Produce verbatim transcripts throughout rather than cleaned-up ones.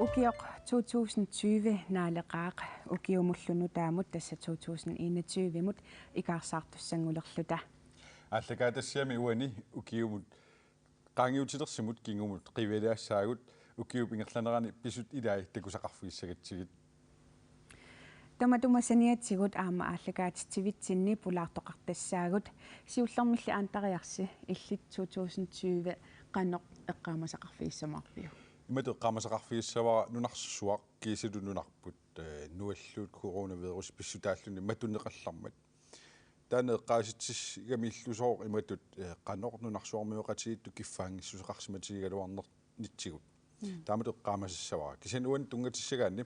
Ukioq to tusind tyve naaleqaaq ukiumullu nutaamut, tassa to tusind enogtyve-mut ikaarsaartussanngulerluta. Aallakaatitassiami uani ukiumut qaangiutilersimut kingumut qivialaassaagut, ukiup ingerlanerani pisut ilai takusaqarfigissagatsigit. Tamatuma saniatigut aamma aallakaatitsivitsinni pulaartoqartassaagut. Siullermilli Aantariarsi, illit to tusind tyve qanoq eqqaamasaqarfigissamaarpiuk? Imatut eqqaamasaqarfigissavara nunarsuaq kiisalu nunarput, eh, nualluut coronavirus pissutaalluni matuneqallarmat. Taanna eqqaasitsissigamiillusooq imatut, eh, qanoq nunarsuarmioqatigiittut kiffaanngissuseqarsimatigigaluarnitsigut. Mm. Taamatut eqqaamasassavara. Kisianni uani tunngatissagaanni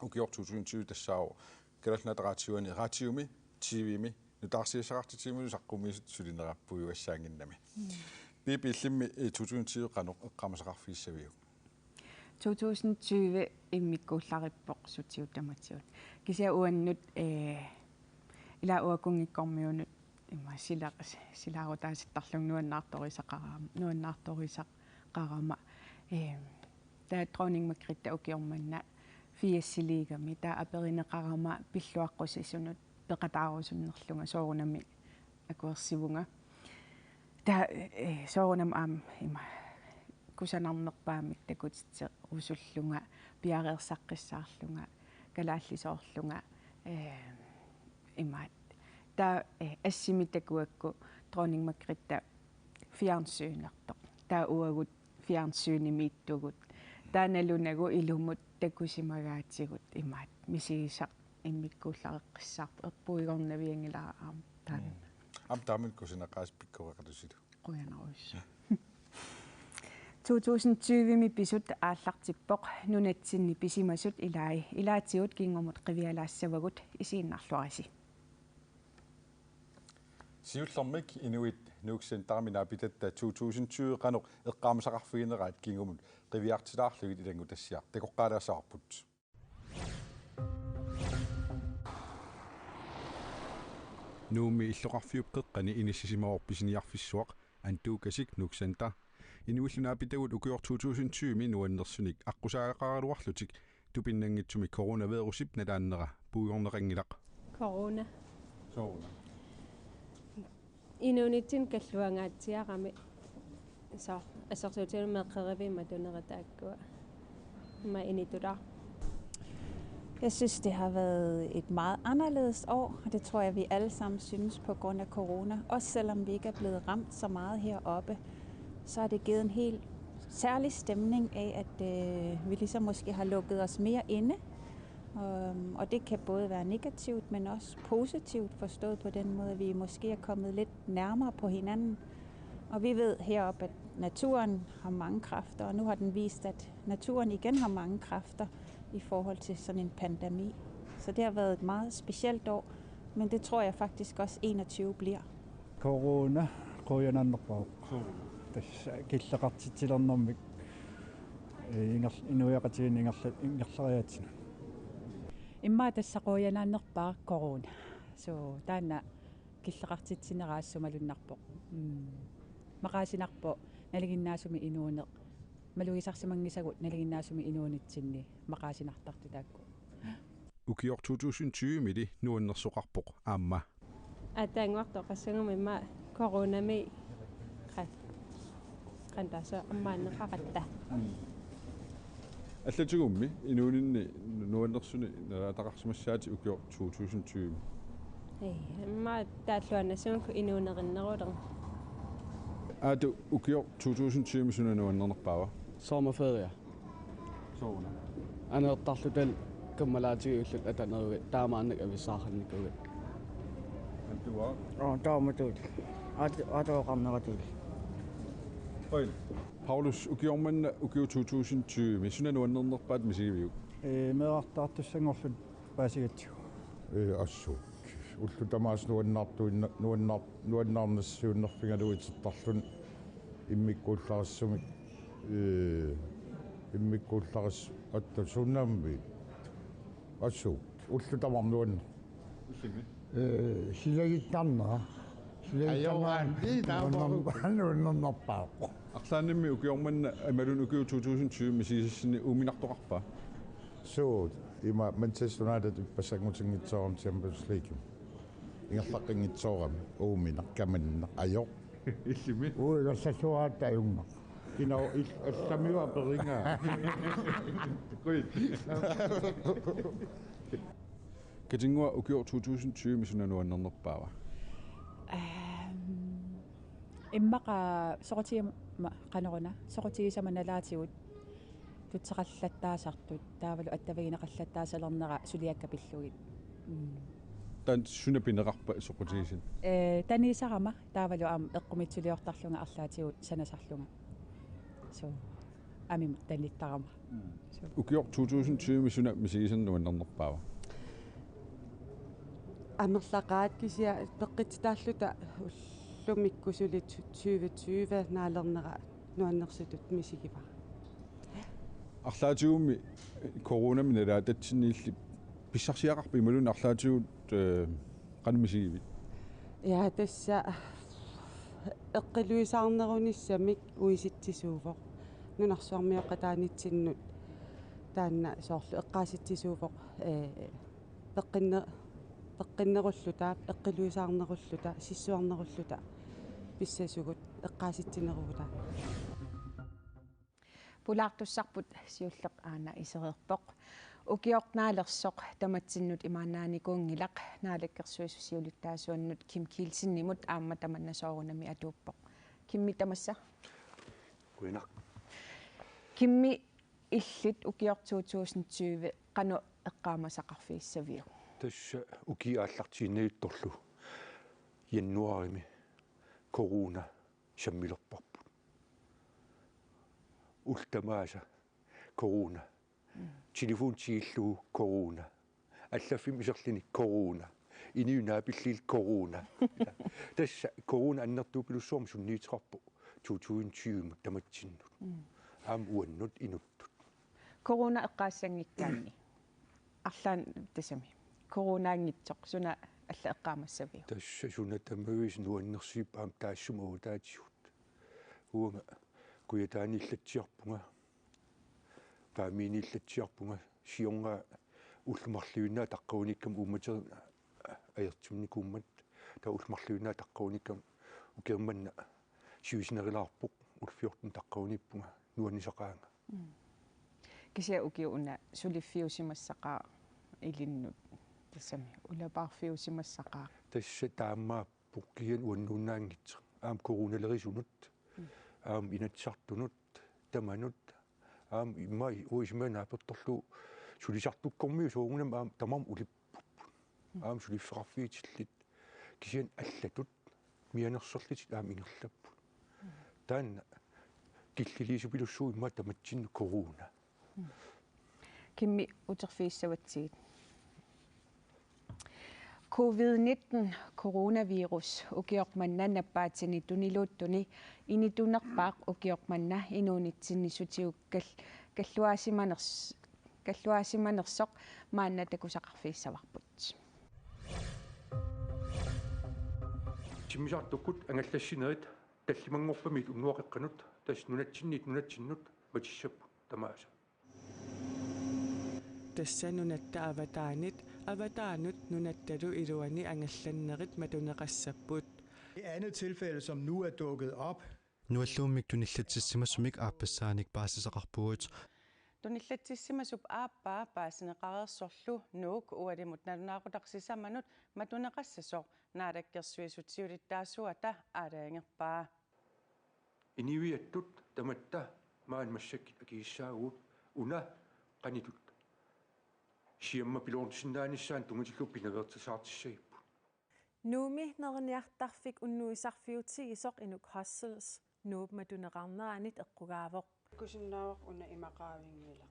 ukioq to tusind tyve tassaavoq Kalaallit Nunaata Radioani, radiomi, T V-mi, nutaarsiassaqartitsivimmilu saqqummiisutut sulinerappuiugassaannginnami. Mm. Pipi, illimmi, eh, to tusind tyve qanoq eqqaamasaqarfigissaviuk? To tusind tyve immikkuullarippoq sutigut tamatigut. Kisianni uannut, eh, ila uakunngikkormiunut ima sila-, silaarutaasittarlunga nuannaartorisaqarama, nuannaartorisaqarama, eh, taava Dronning Margrethe ukioq manna firsiliigami, taava aperineqarama pilluaqqusisunut peqataarusunnerlunga soorunami akuersivunga. Taava, eh, soorunami aamma ima kusanarnerpaamik takutitserusullunga, piareersaqqissaarlunga, kalaallisoorlunga, eh, imaat. Taava, eh, assimi takugakku Dronning Margrethe fjernsynertoq. Taava uagut fjernsynimiittugut. Taava nalunagu ilumut takusimagaatigut imaat. Misigisaq immikkuullareqqissaarpoq, erpuigornavianngilara aamma taanna. Mm. Aamma taamani kusanaqaasi pikkoreqalusilu. Qujanarujussuaq. To tusind tyve-mi pisut aallartippoq, nunatsinni pisimasut ilai, ilaatigut kingumut qivialaassavagut, isiinnarluarisi. Siullermik Inuit Nuuk Centerimi naapitatta to tusind tyve qanoq eqqaamasaqarfigineraat kingumut qiviartilaarlugit ilanngutassiaq takoqqaalaassavarput. Nuummi illoqarfiup qeqqani inissisimavoq pisiniarfissuaq Antuukasik Nuuk Center. Inuillu naapitagut ukioq to tusind tyve-mi nuannersunik aqqusaagaqaraluarlutik tupinnanngitsumik coronavirusip nalaannera puigorneqanngilaq. Corona. Corona. Inuunitsinni kalluangaatsiarami. Så, assersuutigalugu meeqqeriviit matunerit taakkua. Ima initulaarput. Jeg synes, det har været et meget anderledes år, og det tror jeg, vi alle sammen synes på grund af corona. Også selvom vi ikke er blevet ramt så meget heroppe, så har det givet en helt særlig stemning af, at, øh, vi ligesom måske har lukket os mere inde. Øhm, og det kan både være negativt, men også positivt, forstået på den måde, at vi måske er kommet lidt nærmere på hinanden. Og vi ved heroppe, at naturen har mange kræfter, og nu har den vist, at naturen igen har mange kræfter i forhold til sådan en pandemi. Så det har været et meget specielt år, men det tror jeg faktisk også enogtyve bliver. Corona, qujanarnerpaavoq. Tassa killeqartitsilernermik, eh, inger-, inuiaqatigiinni ingerla-, ingerlariaatsina. Immaqa tassa qujanarnerpaaq corona. So, taanna killeqartitsinera assut malunnarpoq. Mm. Maqaasinarpoq nalinginnaasumik inuuneq. Malugisarsimanngisagut nalinginnaasumik inuunitsinni maqaasinartartut taakku. Ukioq to tusind tyve-mili nuannersoqarpoq aamma. Aatsaannguartoqassaguma immaqa coronami qa-, qantaasa ammaanneqaratta. Allatigummi inuuninni nuannersunik nalaataqarsimassaatit ukioq to tusind tyve? Ei, immaqa taalluaannassagukkit inuunerinnerulerneq. Aatu, ukioq to tusind tyve suna nuannernerpaava? Sommerferie. Sooruna? Aneertarluta kammalaatigut ullut ataneruit taamaannak avissaarnikuugatta. Antua? Oo, taamatut. At-, atoqarneratut. Oi. Paulus, ukioq manna ukioq to tusind tyve, suna nuannernerpaat misigiviuk? Ee, meerartaartussanngorluta paasigatsigu. Ee, assut. Ullut tamaasa nuannaartuinna-, nuannaar-, nuannaarnissaq siunnerfigalugu itertarluni immikkuullarissumik, ee, immikkuullaris-, atta sunaammi. Assut, ullut tamarmik nuann-. Ullumi? Ee, silagittarnera. Ajoraanni taamaru. Nuannernerpaavoq. Arlaannimmi ukioq manna imaluunniit ukiut to tusind tyve misigisassanni uuminartoqarpa? Suu, ima Manchester United ippassanngutinngitsoorami Champions League. Ingerlaqqinngitsoorami uuminaq kamanneq ajoq. Illimi. Uu, ingerlalluaratta ajunngaq. Kina il-, allamiua peringaa. Quit. Katinnguaq, ukioq to tusind tyve suna nuannernerpaava? Ehm, immaqa soqutigima qanoruna, soqutigisama nalaatigut tutseqallattaasartut, taavalu attavigineqallattaasalernera suliakka pillugit. Mm. Taanna suna pineqarpa soqutigisat? Eh, tanigisarama taavalu aamma eqqumiitsuliortarlunga arlaatigut sanasarlunga. So, amima tanittarama. Ukioq to tusind tyve suna misigisarneq nuannernerpaava? Amerlaqaat, kisianni peqqissitaalluta ullumikkut suli tyve tyve naalernera nuannersutut misigivara. Arlaatigummi coronami nalaatatsinni illit pissarsiaqarpit imaluunniit arlaatigut, eh, qanoq misigivit? Ja, tassa eqqiluisaarnerunissamik uisitsisuuvoq. Nunarsuarmioqataanitsinnut taanna soorlu eqqaasitsisuuvoq, eh, peqqinne-, peqqinnerulluta, eqqiluisaarnerulluta, sissuernerulluta pissasugut eqqaasitsinerugutta. Pulaartussarput siulleq aana isereerpoq. Ukioq naalersoq tamatsinnut imaannaanikuunngilaq, Naalakkersuisut siulittaasuannut Kim Kielsenimut aamma tamanna soorunami atuuppoq. Kimmi, tamassa. Qujanaq. Kimmi, illit ukioq to tusind tyve qanoq eqqaamasaqarfigissaviuk? Tassa ukiut aallartiinnartorlu januaarimi corona sammilerparput. Ullut tamaasa corona. Mm. Telefoni tigullugu corona. Allaffimmi iserluni corona. Inuit naapilliillu corona. Tassa corona annertupilussuarmik sunniuteqarpoq to tusind tyve-mut tamatsinnut. Mm. Aamma uannut inuttut. Corona eqqaassanngikkaanni. Arlaannik tassami. Coronaanngitsoq suna alla eqqaamassaviuk? Tassa suna tamaviisa nuannersuuvoq aamma taassuma uutaatigut. Uanga Kujataaniillatsiarpunga, Paamiuniillatsiarpunga, siorna ullut marluinnaat taqqavaniikkama uummaterit ajortinnikuummat, taava ullut marluinnaat taqqavaniikkama ukioq manna sivisunerulaarpoq, ullut fjorten taqqavaniippunga, nuannisaqaanga. Mm. Kisianni ukioq una suliffiusimassaqaaq ilinnut, tassami ulapaarfiusimassaqaaq. Tassa taamaappoq, kisianni uannuinnaanngitsoq. Aamma coronalerisunut, mm, aamma Inatsisartunut, tamanut, aamma immaqa uanga isumaga naapertorlugu sulisartukkormiut soorunami aamma tamarmik ulipput. Mm. Aamma suliffeqarfiutillit, kisianni allatut mianersorlutik aamma ingerlapput. Mm. Taanna killiliisupilussuuvoq immaqa tamatsinnut corona. Mm. Kimmi, uterfigissavatsigit. Covid nitten coronavirus ukioq manna nappaatini tuniluuttuni initunerpaaq ukioq manna inuunitsinni sutigut kal-, kalluaasimaners-, kalluaasimanersoq maanna takusaqarfigissavarput. Timmisartukkut angallassinerit tallimanngorpamit unnuaqeqqanut, tassa nunatsinniit nunatsinnut matissapput tamaasa. Tassa nunatta avataanit, avataanut nunattalu iluani angallannerit matuneqassapput. Det andet tilfælde, som nu er dukket op. Nualluummik tunillatsissimasumik aappassaanik paasisaqarpugut. Tunillatsissimasup aappaa paasineqareersorlu Nuuk ualimut nalunaaqutaq sisamanut matuneqassasoq Naalakkersuisut siulittaasuata aalajangerpaa. Inuiattut tamatta maani massakkut akisussaavugut, una qanoq ittut siammapiloorsinnaanissaanut tunngatillugu pinaveersaartissagipput. Nuummi neriniartarfik unnuisarfiutigisoq Inuk Hostels Nuup matuneqarneranit eqqugaavoq. Kusunnaavoq una ima qaavinngilaq.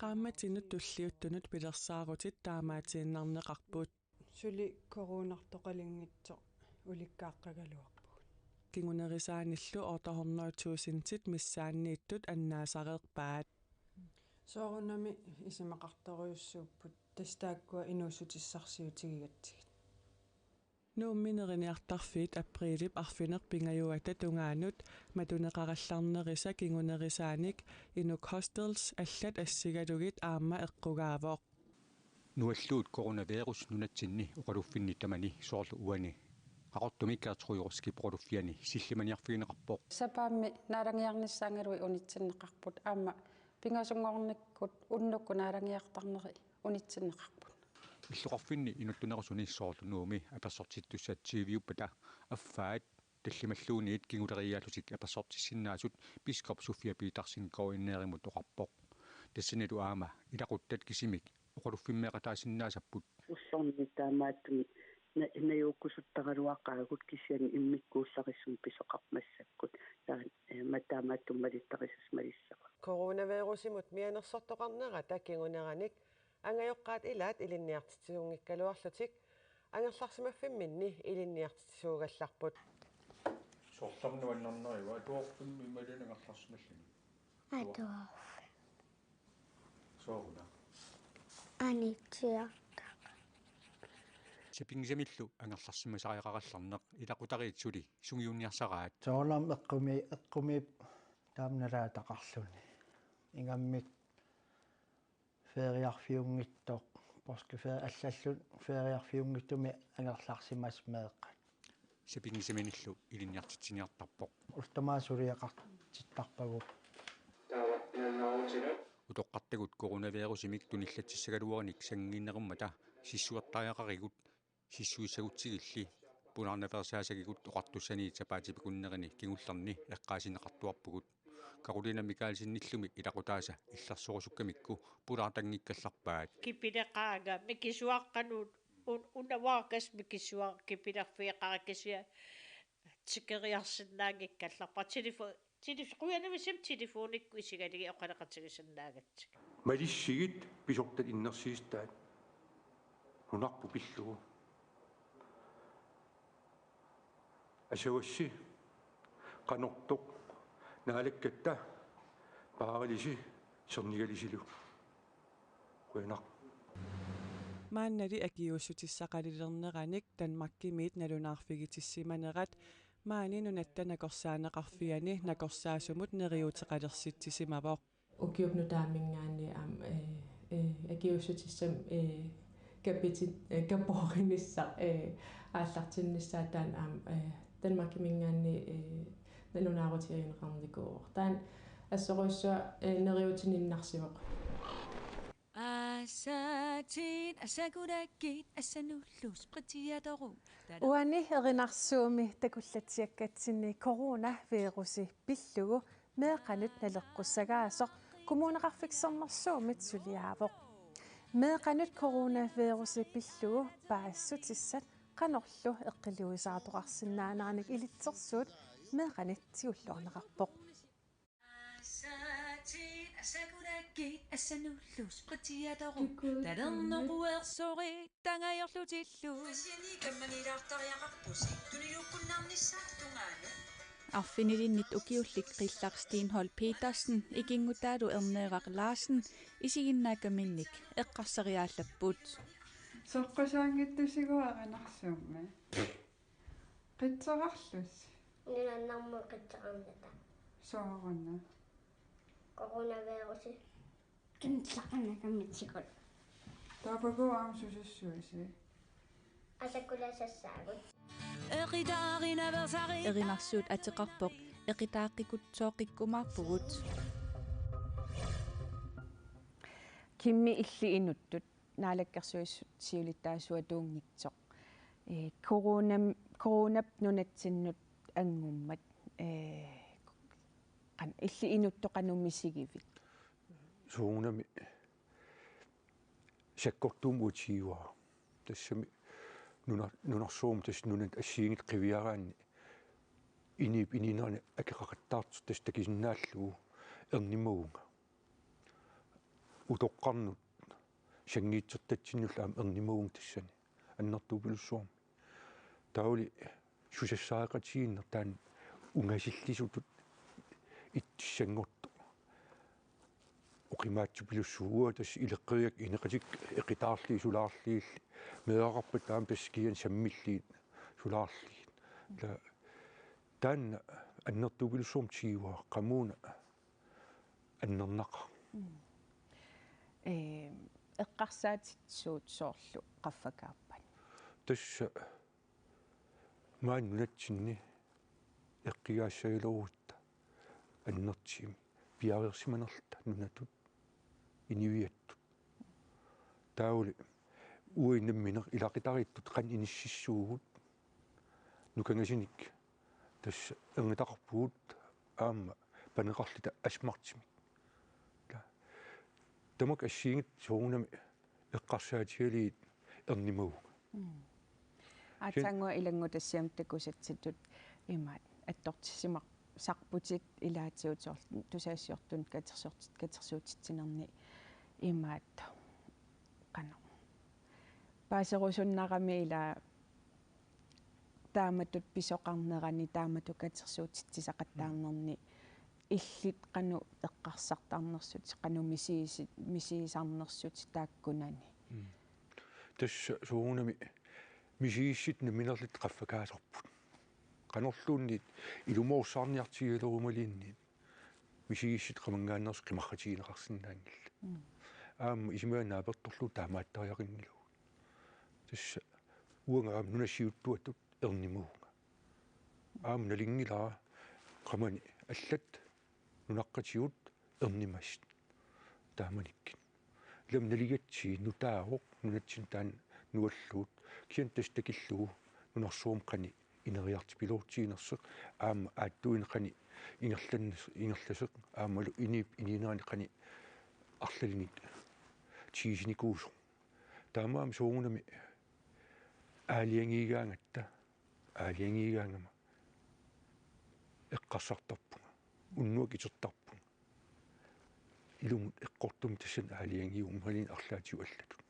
Qaammatinut tulliuttunut pilersaarutit taamaatiinnarneqarput. Suli coronartoqalinngitsoq ulikkaaqqagaluarpugut. Kingunerisaanillu otte hundrede tusindit missaanniittut annaasareerpaat. Soorunami isumaqartorujussuupput tassa taakkua inuussutissarsiutigigatsigit. Nuummi neriniartarfiit aprilip arfineq-pingajuata tungaanut matuneqarallarnerisa kingunerisaanik Inuk Hostels allat assigalugit aamma eqqugaavoq. Nualluut coronavirus nunatsinni oqaluffinni tamani soorlu uani Qaqortumi Gertrud Roskip oqaluffiani sillimaniarfigineqarpoq. Sapaammi naalagiarnissaanngilaq unitsinneqarput aamma pingasunngornikkut unnukkut naalagiartarneri unitsinneqarput. Illoqarfinni inuttunerusuni soorlu Nuummi apersortittussat tyviuppata affaat tallimalluunniit kinguleriiaallutik apersortissinnaasut biskop Sofia Petersen K N R-imut oqarpoq. Tassanilu aamma ilaquttat kisimik oqaluffimmeeqataasinnaassapput. Ullormi taamaattumik na-, najuukkusuttaraluaqaagut kisianni immikkuullarissumik pisoqarpoq massakkut. Taava, eh, ma-, taamaattumik malittarisassaaq malissavara. Coronavirusimut mianersortoqarnerata kinguneranik angajoqqaat ilaat ilinniartitsisuunngikkaluarlutik angerlarsimaffimminni ilinniartitsisuugallarput. Sorlarnu annarneriva atuarfimmi imaluunniit angerlarsimalluni? Atuarfimmi. Sooruna? Anitsiartara. Sapinngisamillu angerlarsimasariaqarallarneq ilaqutariit suli sungiunniarsaraat. Soorunami eqqumi-, eqqumiippoq taama nalaataqarluni. Ingammik feriarfiunngitsoq, påskeferie allallu feriarfiunngitsumi angerlarsimasoq meeqqat. Sapinngisaminillu ilinniartitsiniartarpoq. Ullut tamaasa suliaqartittarpagut. Utoqqartagut coronavirusimik tunillatsissagaluarinik sanngiinnerummata sissuertariaqarigut sissuissagutsigilli pulaarnaveersaasagigut oqartussaniit sapaatip akunnerini kingullerni eqqaasinneqartuarpugut. Karolina Mikaelsenillumi ilaqutaasa illersorusukkamikku pulaartanngikkallarpaat. Kipileqaanga mikisuaqqanut un-, unavaakas mikisuaq kipilerfigeqarakisia tikeriarsinnaanngikkallarpara. Telefo-, telef-, qujanartumik telefonikkut isigalugit oqaloqatigisinnaagatsigu. Malissigit pisortat innersuussutaat nunarput pillugu. Asavassi, qanortoq, naalakkatta, paaralisi, sernigalisilu. Qujanaq. Maannali akiuussutissaqalilerneranik Danmarkimiit nalunaarfigitissimanerat maani Nunatta Nakorsaaneqarfiani nakorsaasumut neriuuteqalersitsisimavoq. Ukiup nutaaminngaanniit aamma, eh, eh, akiuussutissamik, eh, kapitit-, eh, kaporinissaq, eh, aallartinnissaa taanna aamma, eh, Danmarkiminngaanniit, eh, nalunaarutigineqarnikuuvoq. Taanna assorujussuaq, eh, neriuutiinnarsivoq. Asatit, asakulakkit, asanullu spritsiatoru. Uani erinarsuumi takullatsiakkatsinni coronavirusi pillugu meeqqanut naleqqussagaasoq Kommuneqarfik Sermersuumit suliaavoq. Meeqqanut coronavirusi pillugu paasissutissat qanorlu eqqiluisaartoqarsinnaaneranik ilitsersuut meeqqanit tigulluarneqarpoq. Asatit, asakulakkit, asanullu spritsiatoru. Talernoq uersorit angajorlutillu. Arfinilinnit ukiullit Qillaq Steenholdt Petersen, ikinngutaalu Erneeraq Larsen isiginnaakkaminnik eqqarsariaallapput. Soqqusaanngittusigu erinarsuummi. Qitserarlusi. Nunannarmut qitserarnata. Sooruna? Coronavirusi. Qintlaqanakamitsigut. Taapakuu aamma susussuisi? Asakkulasassaagut. Eqitaarinaversari. Erinarsuut ateqarpoq eqitaaqqikkutsooqqikkumaarpugut. Kimmi, illit inuttut Naalakkersuisut siulittaasuatuunngitsoq. Eh, coronam-, coronap nunatsinnut anngummat, eh, qan-, illit inuttut qanoq misigivit? Soorunami sakkortuumik uatigiuara. Tassami nuna-, nunarsuarmi tassa nunat assigiinngitsut qiviaraanni inuup inuunerani akeqaqattaartoq tassa takusinnaallugu ernimavunga. Utoqqarnut sanngiitsortatsinnullu aamma ernimavunga tassani annertupilussuarmi. Taavali susassaqatigiinneq taanna ungasillisutut ittussanngortoq. Oqimaatsupilussuuvoq tassa ileqqoriakkat ineqatikka eqitaarlugit sulaarlugillu meeraqarpata aamma tassa kisianni sammillugit tulaarlugit. Ila taanna annertupilussuarmik tiguara qamuuna annernaqaaq. Eqqarsaatitsuut soorlu qaffakaappat? Tassa maani nunatsinni eqqugaassagaluarutta annertuumik piareersimanerluta nunatut inuiattut. Taavali uagut nammineq ilaqutariittut qanoq inississuugut nukangasunik tassa erngutaqarpugut aamma paneqarluta asmartumik. Tamakku assigiinngitsut soorunami eqqarsaatigalugit ernumavunga. Aatsaannguaq ilanngutassiamut takusatsitut imaat attortissimasarputit ilaatigut soorlu tusagassiortunut katersortit katersuutitsinerni imaat qanoq paaserusunnarami ila taamatut pisoqarnerani taamatut katersuutitsisaqattaarnerni illit qanoq eqqarsartarnersutit qanoq misiisi- misigisarnersutit taakkunani? Tassa soorunami misigissutit namminerlutik qaffakaasarput. Qanorluunniit ilumoorsaarniartigigaluarumaluunniit misigissutit qamanngaanneersut qimarrutigineqarsinnaanngillat. Aamma isumaga naapertorlugu taamaattariaqanngilagut. Tassa uanga aamma nunap siuttuatut ernumavunga. Aamma nalunngilara qamani allat nunaqqatigut ernumasut taamanikkut. Ilami naligatsigit nutaavoq nunatsinni taanna nuallugu. Kisianni tassa takillugu nunarsuarmi qanoq ineriartupiloortiginersoq aamma aattuineq qanoq ingerlanne- ingerlasoq aammalu inuup inuunerani qanoq arlalinnik tigusinikuusoq. Taamaammat soorunami aalajangiigaangatta aalajangiigaangama eqqarsartarpunga, unnuaq itertarpunga. Ilumut eqqortumik tassani aalajangiuvunga imaluunniit arlaatigut allatut.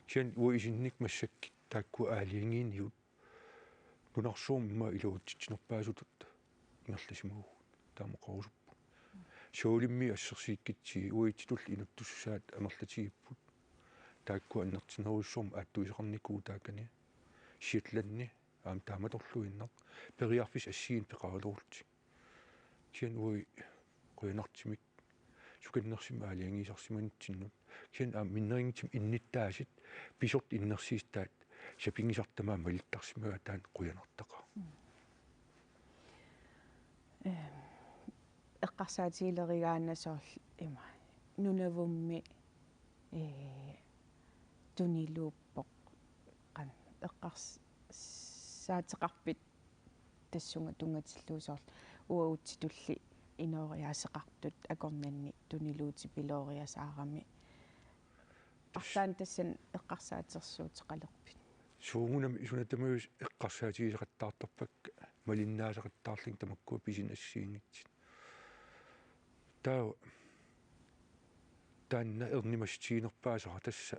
Kisianni uanga isinnik massakkut taakkua aalajangiinigut nunarsuarmi immaqa iluatsitsinerpaasutut ingerlasimavugut taama oqarusuppunga. Soorlumi assersuukkutsigit uagutsitulli inuttussusaat amerlatigipput. Taakkua annertunerujussuarmik aattuisaqarnikuuvugut taakani. Shetland aamma taamatorluinnaq periarfissat assigiinneq peqaraluarlutik. Kisianni uagut qujanartumik sukannersumik aalajangiisarsimanitsinnut. Kisianni aamma minnerunngitsumik innuttaasut pisortaq innersuussutaat sapinngisartut tamaasa malittarsimagaat taanna qujanartaqaaq. Ehm, eqqarsaatigilerigaanni soorlu ima Nunavummi, ee, tuniluuppoq qan eqqarsaateqarpit tassunga tunngatillugu soorlu uagutsitulli inooriaaseqartut akornanni tuniluutipilooriasaarami. Arlaannik tassani eqqarsaatersuuteqalerpit? Soorunami suna tamaviisa eqqarsaatigisaqattaartarpakka malinnaasaqattaarlugit tamakkua pisineq assigiinngitsut. Taava taanna ernumassutiginerpaasara tassa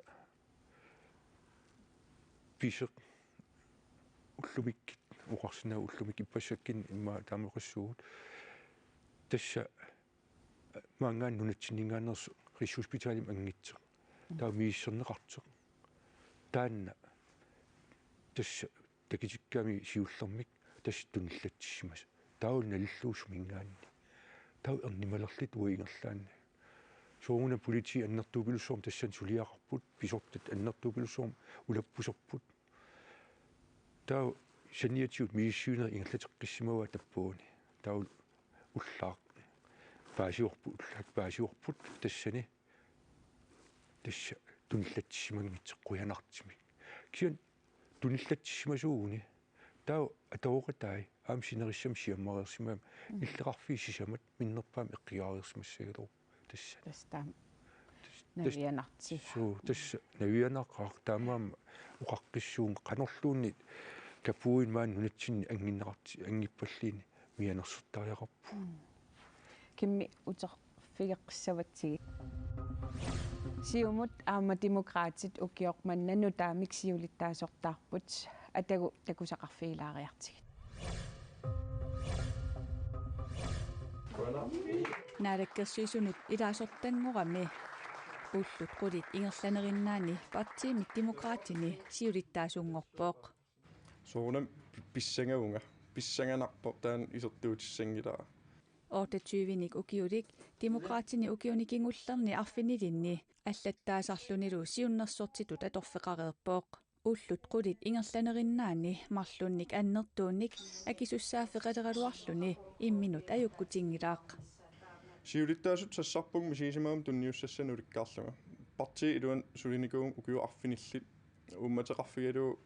pisoq ullumikkut oqarsinnaavoq ullumikkut ippassakkunni immaqa taama oqassuugut. Tassa maanngaanniit nunatsinninngaanneersoq Rigshospitalimi anngitsoq. Taava misissorneqartoq. Taanna tassa takutikkamik siullermik tassa tunillatsissimasoq. Taava nalillugu suminngaanniit. Taava ernumalerlutik uagut ingerlaannaq. Soorunami politiit annertupilussuarmik tassani suliaqarput, pisortat annertupilussuarmik ulappuserput. Taava saniatigut misissuinerit ingerlateqqissimavaat tappavani. Taava ullaaq paasivarput, ullaaq paasivarput tassani. Tassa tunillatsissimanngitsoq qujanartumik. Kisianni tunillatsissimasuuguni taava atooqatai aamma sinerissami siammareersimagami illoqarfiit sisamat minnerpaamik eqqugaareersimassagaluarput tassani. Tassa taama navianartigaa. Suu, tassa navianaqaaq taamaammat oqaqqissuunga qanorluunniit kapuuin maani nunatsinni anginneqarti- angippalluunniit mianersortariaqarpugut. Kimmi uterfigeqqissavatsigit. Siumut aamma Demokraatit ukioq manna nutaamik siulittaasortaarput, atagu takusaqarfigilaariartigit. Naalakkersuisunut ilaasortanngorami ullut qulit ingerlanerinnaanni partiimi Demokraatini siulittaasunngorpoq. Soorunami pissangavunga, pissanganarpoq taanna isertuutissanngilara. Otteogtyvenik ukiulik Demokraatini ukiuni kingullerni arfinilinni allattaasarlunilu siunnersortitut atorfeqareerpoq. Ullut qulit ingerlanerinnaanni marlunnik annertuunik akisussaaffeqaleraluarluni imminut ajukkutinngilaaq. Siulittaasut sassarpunga misigisimagama tunniussassanik ulikkaarlunga. Partiit iluanni sulinikuugama ukiut arfinillit uummateqarfigalugu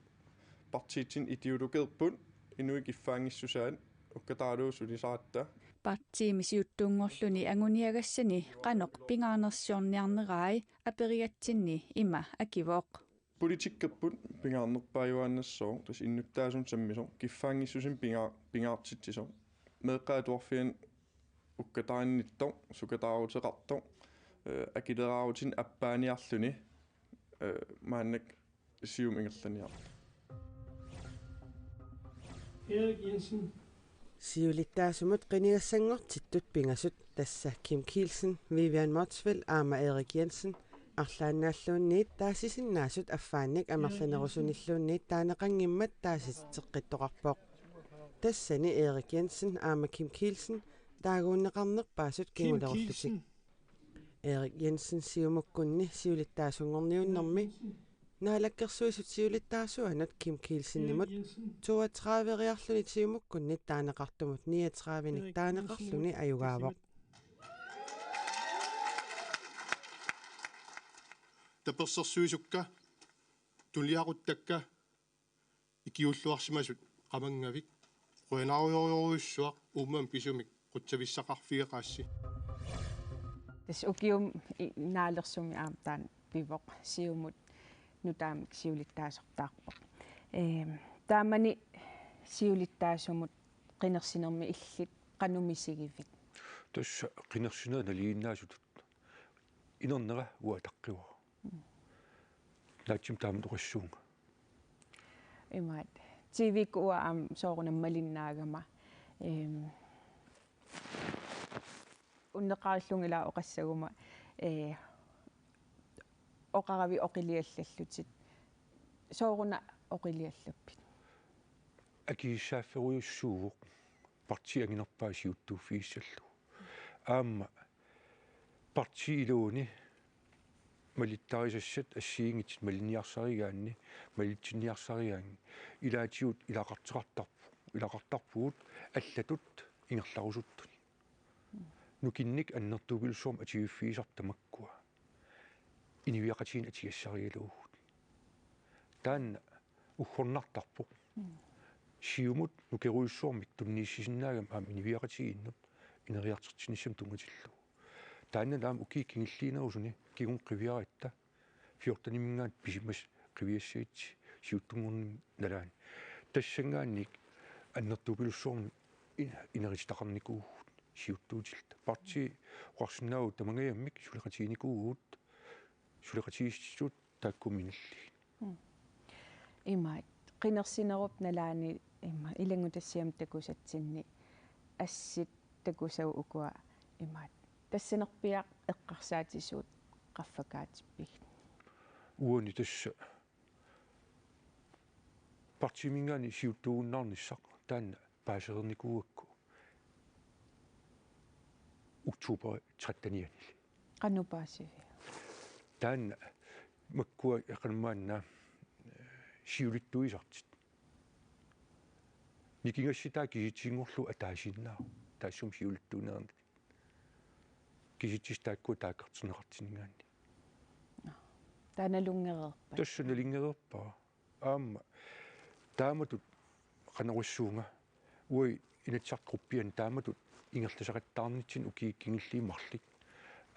partiitsinni ideologerput inuit kiffaanngissusaat ukkataalugu sulisaratta. Partiimi siuttunngorluni anguniagassani qanoq pingaarnersiorniarnerai aperigatsinni ima akivoq. Politikkerput pingaarnerpaajuaannassaaq, tassa innuttaasunut sammisoq, kiffaanngissusinik pinga-, pingaartitsisoq. Meeqqat atuarfianni ukkataannittoq, sukataaruteqartoq, eh, akileraarutinik appaaniarluni, eh, maannakkut Siumut ingerlaniarlugu. Erik Jensen. Siulittaasumut qinigassanngortittut pingasut, tassa Kim Kielsen, Vivian Motzfeldt aamma Erik Jensen, arlaannaalluunniit taasisinnaasut affaannik amerlanerusunilluunniit taaneqanngimmat taasititseqqittoqarpoq. Tassani Erik Jensen aamma Kim Kielsen taaguunneqarnerpaasut kingulerullutik. Erik Jensen Siumukkunni siulittaasunngorniunnermi Naalakkersuisut siulittaasuanut Kim Kielsenimut toogtrediveriarluni Siumukkunni taaneqartumut niogtredivenik taaneqarluni ajugaavoq. Tapersersuisukka, tuliaquttakka, ikiuulluarsimasut qamanngavik, qujanarujorujussuaq uummamik pisumik qutsavissaqarfigeqaassi. Tassa ukiumi i-, Nalersumi aamma taanna pivoq, Siumut nutaamik siulittaasortaarpoq. Eem, taamani siulittaasumut qinersinermi illit qanoq misigivit? Tassa qinersinerit nalinginnaasutut inernera uanga ataqqivara. Naatsimik taamatut oqassuunga. Imaat, T V-kkut uanga aamma soorunami malinnaagama, ehm, unneqqarillunga ilaa oqassaguma, eh, oqaravit oqiliallallutit. Sooruna oqiliallappit? Akisussaaffeerujussuuvoq partiit anginerpaat siuttuuffigissallugu. Aamma partiit iluanni malittarisassat assigiinngitsut malinniarsarigaanni, malitsinniarsarigaanni ilaatigut ilaqartoqartarpu-, ilaqartarpugut allatut ingerlarusuttut. Nukinnik annertuupilussuarmik atuiffigisartut tamakkua inuiaqatigiinnik atugassarigaluagut. Taanna uggornartarpoq. Siumut nukerujussuarmik tunniussisinnaagami aamma inuiaqatigiinnut ineriartortinnissamut tunngatillugu. Taanna aamma ukiut kingulliinerusuni kingumut qiviaratta fjorteniminngaanniit pisimasut qiviassagutsigit siuttunngornermi nalaani. Tassanngaanniit annertuupilussuarmik in-, inerititaqarnikuuvugut siuttuutilluta. Partiit oqarsinnaavagut tamangajammik suleqatiginikuuvugut, suleqatigiissutitut taakku minillugit. Mm. Imaat, qinersinerup nalaani ima ilanngutassiami takusatsinni assit takusavut ukua imaat. Tassanerpiaq eqqarsaatisuut qaffakaatippigit? Uani tassa partiiminngaanniit siuttuugunnaarnissaq taanna paasereernikuugakku oktober trettenianili. Qanoq paasiviuk? Taanna makkua eqqanumaanna, eh, siulittuisartut. Nikingassutaat kisitsisinngorlugu ataasiinnaavoq. Taassuma siulittuinerani. Kisitsisit taakkua taakkartorneqartinninngaanniit. Taava nalunngereerpat? Tassa nalunngereerpara. Aamma taamatut qanoq oqassuunga, uagut Inatsisartut gruppiani taamatut ingerlasaqattaarnitsinni ukiut kingulliit marluk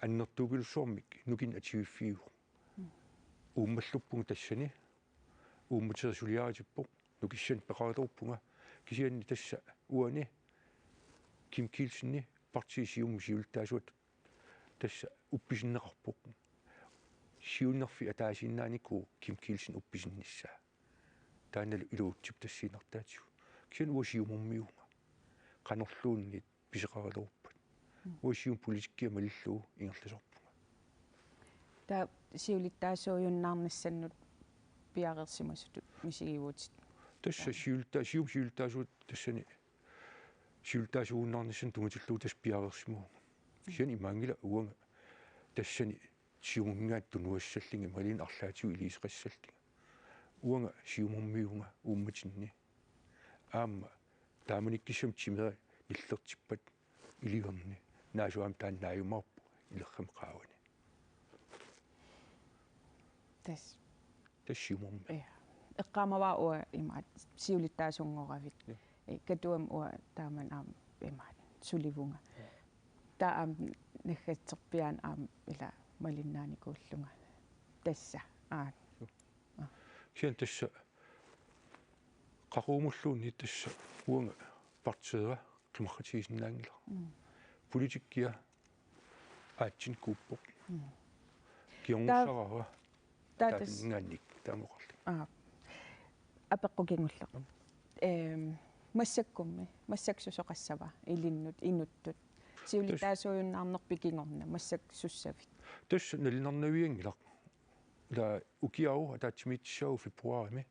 annertuupilussuarmik nukinnik atuiffigivoq. Mm. Uummalluppunga tassani, uummateq suliaritippoq, nukissanik peqareerpunga, kisianni tassa uani Kim Kielsenip partiit Siumup siulittaasuata tassa uppisinneqarpoq. Siunnerfik ataasiinnaanikuuvoq Kim Kielsen uppisinnissaa. Taannalu iluatsip tassiinnartaatigut. Kisianni uanga Siumormiuuvunga. Qanorluunniit pisoqareerpat. Mm. Uanga Siumup politikkia malillugu ingerlasarpunga. Taava siulittaasuujunnaarnissannut piareersimasutut misigivutit? Tassa siulta-, Siumup siulittaasuata tassani siulittaasuugunnaarnissani tunngatillugu tassa piareersimavunga. Kisianni imaanngilaq uanga tassani Siumuminngaanniit tunuassallunga imaluunniit arlaatigut iliuuseqassallunga. Uanga Siumormiuvunga uummatinni. Aamma taamanikkut kisianni timera nillertippat iliorni. Naasuami taanna naajumaarpoq ilerrami qaavani. Tassa. Tassa Siumormi. Ja. Eqqaamavara uanga imaattoq siulittaasunngoravit. Ja. Ee, Katuami uanga taamani aamma imaattoq sulivunga. Ja. Taava aamma naggatserpiaani aamma ila malinnaanikuullunga. Tassa. Aa. Joo. Aa. Kisianni tassa qaqugumulluunniit tassa uanga partiera qimaqqutigisinnaanngilaq. Mm. Politikkia aatsinikuuppoq. Mm. Kingornussaraara. Taa-, taa-, tassa. Taatanngaannik taama oqarlunga. Aa. Apeqqut kingulleq. Ehm, massakkummi, massakkut susoqassava ilinnut, inuttut. Siulittaasuujunnaarnerpit kingorna, massakkut sussavit. Tassa nalunarnavianngilaq. Ila ukiaru ataatsimiittussaavugut februarimi.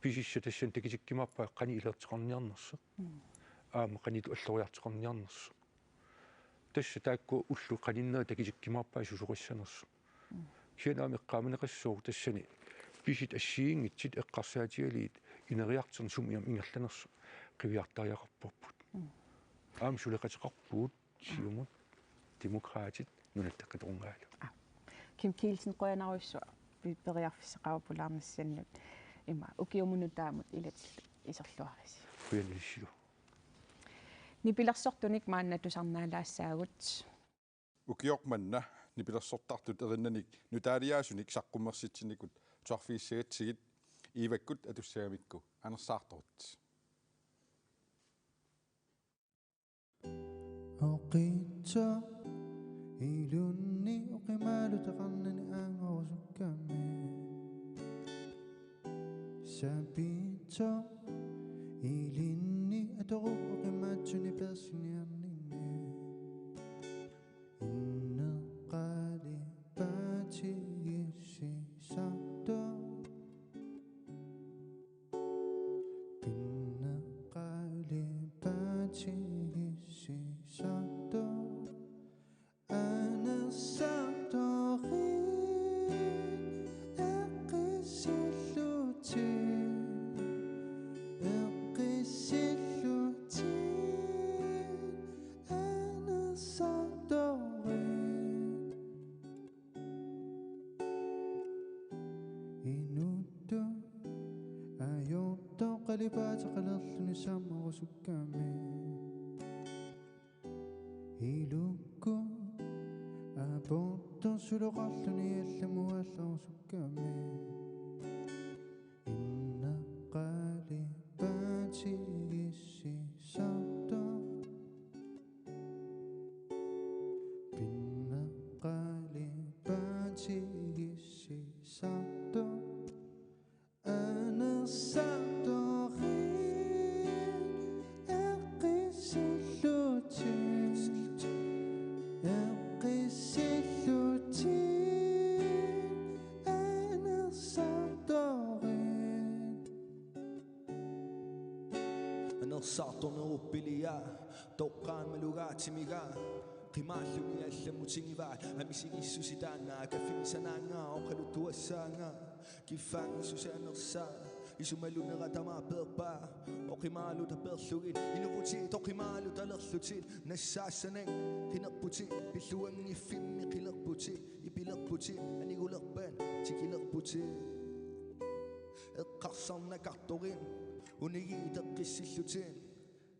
Pisissat tassani takutikkumaarpaat qanoq ilerteqarniarnersoq. Mm. Aamma qanoq alloriartoqarniarnersoq. Tassa taakku ullut qaninnerit takutikkumaarpaat susoqassanersut. Mm. Kisianni aamma eqqaamaneqassooq tassani pisut assigiinngitsut eqqarsaatigalugit ineriartorneq sumik aamma ingerlanersoq qiviartariaqarparput. Mm. Aamma suleqateqarpugut Siumut, Demokraatit, Nunatta Qitornaalu. Aa. Kim Kielsen, qujanarujussuaq pe-, periarfissaqarpulaarnissannut, ima ukiumut nutaamut ilatillu iserluarisi. Qujanaq ilissilu. Nipilersortunik maanna tusarnaalaassaagut. Ukioq manna nipilersortartut erinnanik nutaaliaasunik saqqummersitsinikut tusarfigissagatsigit Iivakkut atussagamikku anersaartorit. Oqitsoq ilunni oqimaalutaqarnani aangorusukkamik. Sapiitsoq ilinni atorup oqimaatsuni peersiniarninni. Inneqqalipaatigiissisartoq. Pinneqqalipaatigiissisartoq. Anersaartorit eqqissillutit, eqqissillutit, anersaartorit. Inuttut ajortoq qalipaateqalerluni sammerusukkamik. Ilukkut aportoq suloqarluni allamut aallarusukkamik. Inneqqalipaatigiissisartoq. Pinneqqalipaatigiissisartoq. Anersaartorit eqqissillutit, eqqissillutit, anersaartorit. Anersaartornerup pilia, toqqaannaq malugaatimiga, qimaalluni allamut tingivaat, amisigissusi taanna, kaffigisanaannga, oqaluttuassaannga. Kiffaanngissuseq anersaaq, isumalunera tamaat peerpaa, oqimaaluta peerlugit, inuvutit oqimaalutalerlutit, nassaassanik qinerputit, pilluanngiffimmi qilerputit, ipilerputit, anigulerpat tikilerputit. Eqqarsarnakartorit, unigiit eqqissillutit.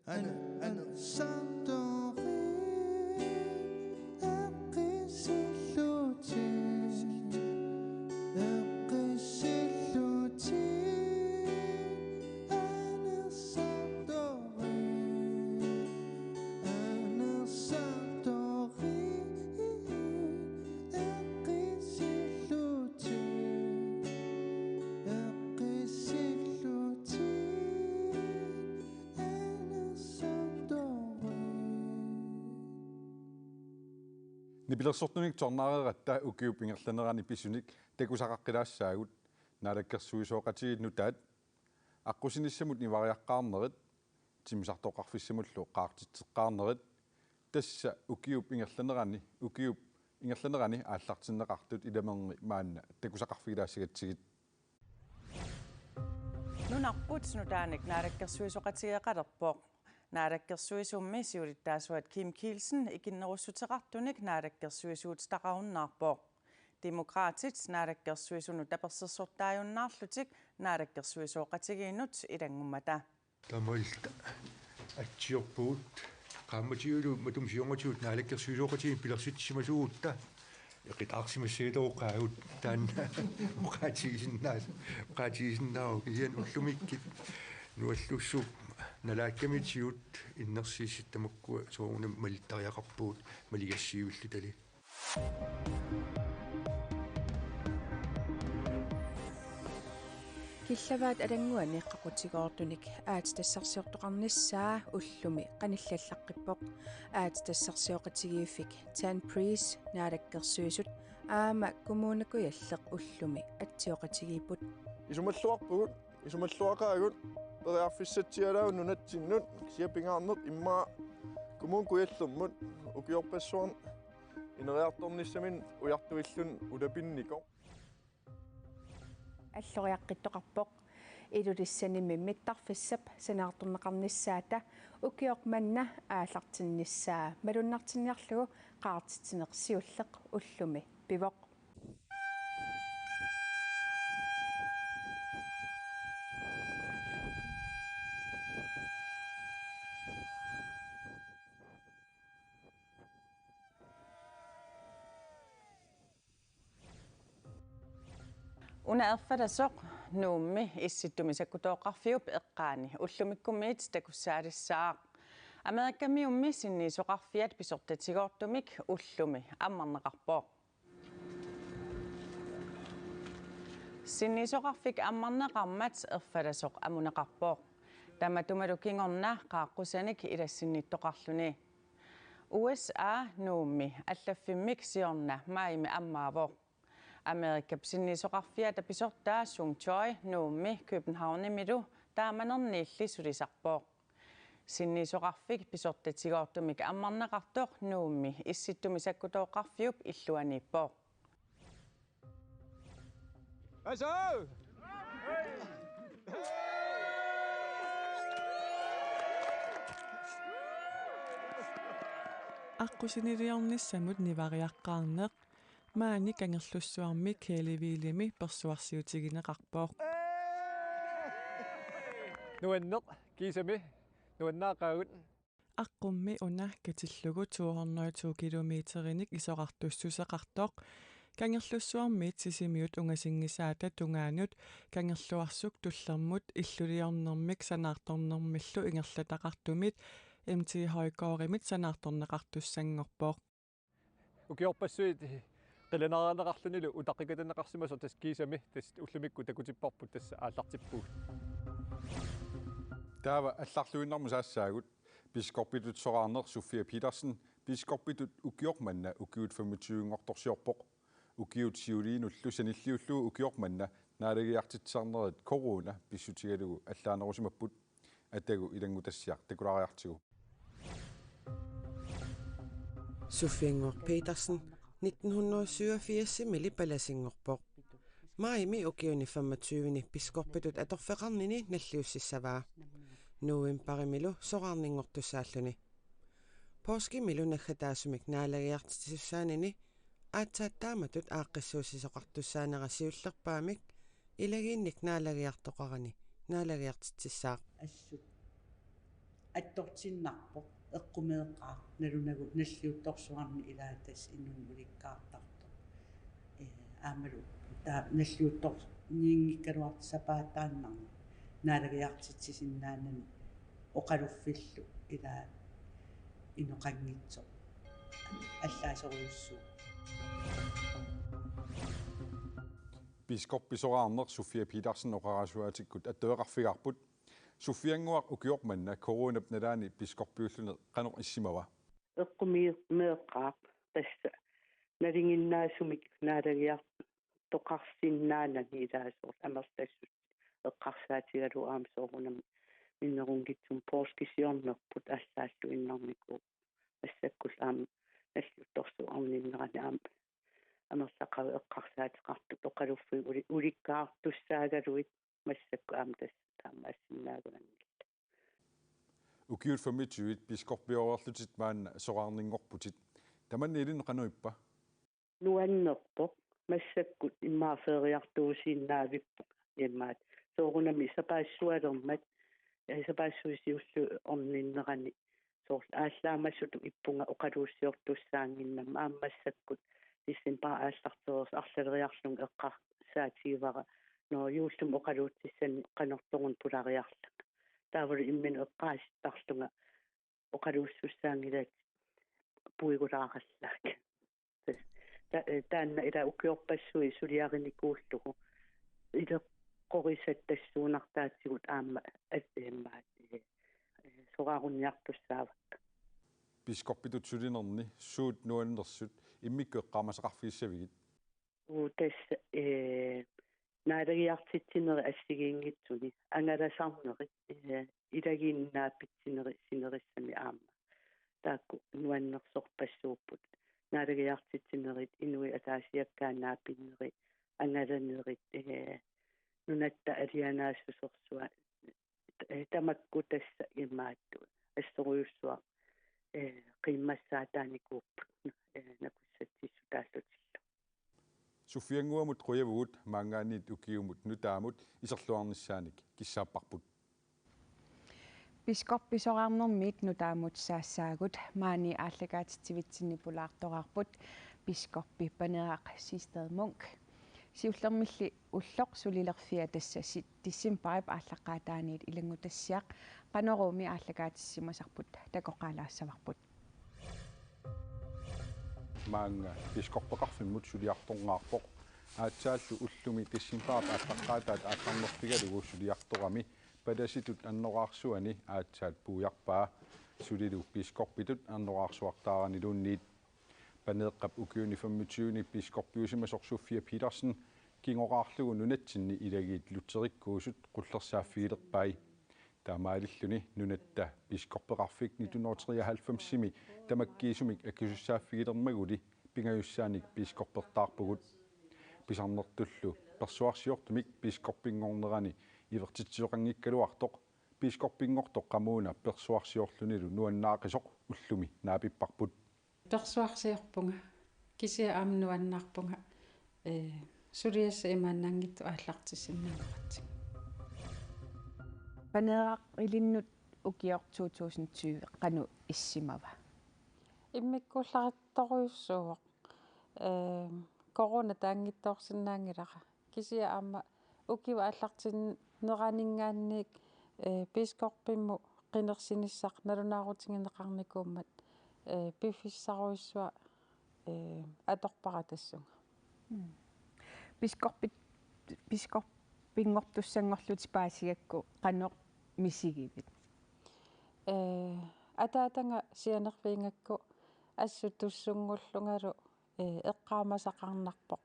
Ane, ane. Anersaartorit eqqissillutit, eqqissillutit, anersaartorit, anersaartorit eqqissillutit, eqqissillutit. Nipilersortunik tusarnaareeratta ukiup ingerlanerani pisunik takusaqaqqilaassaagut. Naalakkersuisooqatigiit nutaat Aqqusinissamut nivariaqqaarnerit, timmisartoqarfissamullu qaartitseqqaarnerit, tassa ukiup ingerlanerani, ukiup ingerlanerani aallartinneqartut ilamerni maanna takusaqarfigilaassagatsigit. Nunarput nutaanik naalakkersuisooqatigeeqalerpoq. Naalakkersuisummi siulittaasuat Kim Kielsen ikinnerussuteqartunik naalakkersuisuutitaqarunnaarpoq. Demokraatit naalakkersuisunut tapersersortaajunnaarlutik naalakkersuisooqatigiinnut ilanngummata. Taamaalilluta atsiorpugut. Qaammatiliullu matuma siornatigut naalakkersuisooqatigiinni pilersitsisimasuugutta. Eqitaarsimassagittooqqaagut taanna oqaatigisinnaa-, oqaatigisinnaavoq kisianni ullumikkut nuallussuup nalaakkamitigut innersuussat tamakkua soorunami malittariaqarpugut maligassiuillutali. Killavaat Alannguani qaqutigoortunik aatsitassarsiortoqarnissaa ullumi qanillallaqqippoq. Aatsitassarsiooqatigiiffik Tan Price naalakkersuisut aamma Kommune Kujalleq ullumi atsioqatigiipput. Isumalluarpugut, isumalluaqaagut, periarfissatsialaagut nunatsinnut, kisianni pingaarneq immaqa Kommune Kujallermut ukiorpassuarni ineriartornissaminut ujartuilluni ulapinnikoq. Alloriaqqittoqarpoq Ilulissanimi mittarfissap sanaartorneqarnissaata ukioq manna aallartinnissaa malunnartinniarlugu qaartitsineq siulleq ullumi pivoq. Una erfalasoq Nuummi Issittumi Sakkutooqqarfiup eqqaani ullumikkumiit takussaalissaaq. Amerikamiummi sinniisoqarfiat pisortatigoortumik ullumi ammarneqarpoq. Sinniisoqarfik ammarneqarmat erfalasoq amuneqarpoq. Tamatumalu kingorna qaaqqusanik ilassinnittoqarluni. U S A Nuummi allaffimmik siorna maajimi ammaavoq. Amerikap sinniisoqarfiata pisortaa Sung Choi Nuummi Københavnimilu taamanerniilli sulisarpoq. Sinniisoqarfik pisortatigoortumik ammarneqartoq Nuummi Issittumi Sakkutooqqarfiup illuaniippoq. Asu! Aqqusiniliornissamut nivariaqqaarneq maani Kangerlussuarmi Kelly Vilimi persuarsiutigineqarpoq. Nuanneq, kiisami nuannaaqaagut. Aqqummi una katillugu to hundrede to kilometerinik isorartussuseqartoq Kangerlussuarmiit Sisimiut ungasinngisaata tungaanut Kangerluarsuk Tullermut illuliornermik sanaartornermillu ingerlataqartumit M T Højgaardimit sanaartorneqartussanngorpoq. Ukiorpassuit qilanaarineqarlunilu utaqqikatanneqarsimasoq tassa kiisami tassa ullumikkut takutipparput tassa aallartippugut. Taava allarluinnarmut saassaagut, biskoppitut soraarneq Sofia Petersen biskoppitut ukioq manna ukiut femogtyve-nngortorsiorpoq. Ukiut siuliinullu sanilliullugu ukioq manna naalagiartitsisarnerit corona pissutigalugu allaanerusimapput. Atagu ilanngutassiaq takulaariartigu. Sofiannguaq Petersen nitten hundrede syvogfirsimiilli palasinngorpoq. Maajimi ukiuni femogtyve-ni biskoppitut atorfeqarnini nalliussissavaa. Novembarimilu soraarninngortussaalluni. Poorskimilu naggataasumik naalagiartitsisussaanini aatsaat taamatut aaqqissuussisoqartussaanera siullerpaamik ilagiinnik naalagiartoqarani naalagiartitsissaaq. Assut attortinnarpoq eqqumeeqqaaq nalunagu nalliuttorsuarnik ilaa tassa inunnut ulikkaartartoq. Ee, aammalu taava nalliuttorniinngikkaluartoq sapaataannarnik naalagiartitsisinnaanani oqaluffillu ilaa inoqanngitsoq allaasorujussuuvoq. Biskoppitut soraarneq Sofia Petersen oqarasuaatikkut attaveqarfigaarput. Sofiannguaq ukioq manna coronap nalaani biskoppiulluni qanoq issimava? Eqqumeeqqaaq tassa nalinginnaasumik naalagiartoqarsinnaanani ilaa soorlu amerlasoorsuit eqqars-, eqqarsaatigalugu aamma soorunami minnerunngitsumik poorskisiornerput allaalluinnarnikuuvoq. Massakkullu aamma nalliuttorsuup orninnerani aamma amerlaqaat eqqarsaateqartut oqaluffiit uli-, ulikkaartussaagaluit massakkut aamma tassa taamaassinnaagunanngillat. Ukiut femogtyve biskoppioreerlutit maanna soraarninngorputit. Tamanna ilinnut qanoq ippa? Nuannerpoq, massakkut immaqa feeriartuusiinnaavippunga imaat. Soorunami sapaassualermat, eh, sapaassuit siulliit orninnerani soorlu aallaamasutut ippunga oqaluussiortussaannginnama aamma massakkut decembarip aallartereersoq arlaleriarlunga eqqarsaatigivara, nå, juullimi oqaluutsissani qanortoruna pulariarlanga. Taavalu imminut eqqaasittarlunga oqaluussussaanngilatit puigulaarallaak. Ta-, eh, taanna ila ukiorpassuit suliarinikuullugu ileqqorisat tassuunartaatigut aamma at-, immaat, eh, eh, soraarunniartussaavakka. Biskoppitut sulinerni suut nuannersut immikkut eqqaamasaqarfigissavigit? Uu, tassa, eh, naalagiartitsinerit assigiinngitsuni, angalasarnerit, eh, ilagiinnaapitsinerit sinerissami aamma. Taakku nuannersorpassuupput. Naalagiartitsinerit, inuit ataasiakkaat naapinnerit, angalanerit, eh, nunatta alianaassusersua, eh, tamakku tassa imaattut assorujussuaq, eh, qiimmassaataanikuupput, eh, nakussatsissutaallutillu. Suffiannguamut qujavugut maanngaanniit ukiumut nutaamut iserluarnissaanik kissaapparput. Biskoppisoraarnermiit nutaamut saassaagut maani aallakaatitsivitsinni pulaartoraarput biskoppi Paneeraq Siegstad Munk. Siullermilli ulloq sulilerfia tassa si-, decembarip aallaqqaataaniit ilanngutassiaq Qanoruumi aallakaatissimasarput takoqqaalaassavarput. Maannga biskoppeqarfimmut suliartorngaarpoq. Aatsaallu ullumi decembarip aallaqqaataat aallarnerfigalugu suliartorami palasitut annoraarsuani aatsaat puiarpaa. Sulilu biskoppitut annoraarsuartaaraniluunniit. Paneeqqap ukiuni femogtyveni biskoppiusimasoq Sofia Petersen kingoraarlugu nunatsinni ilagiit lutherekkuusut qullersaaffigilerpai. Taamaalilluni nunatta biskoppeqarfik nitten hundrede og treoghalvfemsimi tamakkiisumik akisussaaffigilermaguli pingajussaanik biskoppertaarpugut. Pisarnertullu persuarsiortumik biskoppinngornerani ivertitsisoqanngikkaluartoq, biskoppinngortoq qamuuna persuarsiorlunilu nuannaaqisoq ullumi naapipparput. Persuarsiorpunga, kisianni aamma nuannaarpunga, ee, suliassat imaannaanngitsut aallartissinnaaneratsigu. Paneeraq, ilinnut ukioq to tusind tyve qanoq issimava? Immikkuullarissorujussuuvoq. Ee, corona taanngitsoorsinnaanngilara. Kisianni aamma ukiup aallartinneraninngaanniit, ee, biskoppimmut qinersinissaq nalunaarutigineqarnikuummat, ee, piffissarujussuaq, ee, atorpara tassunga. Mm. Biskoppit-, biskoppinngortussanngorlutit paasigakku qanoq misigivit? Ee, ataataga sianerfigigakku assut tussunngullungalu, ee, eqqaamasaqarnarpoq.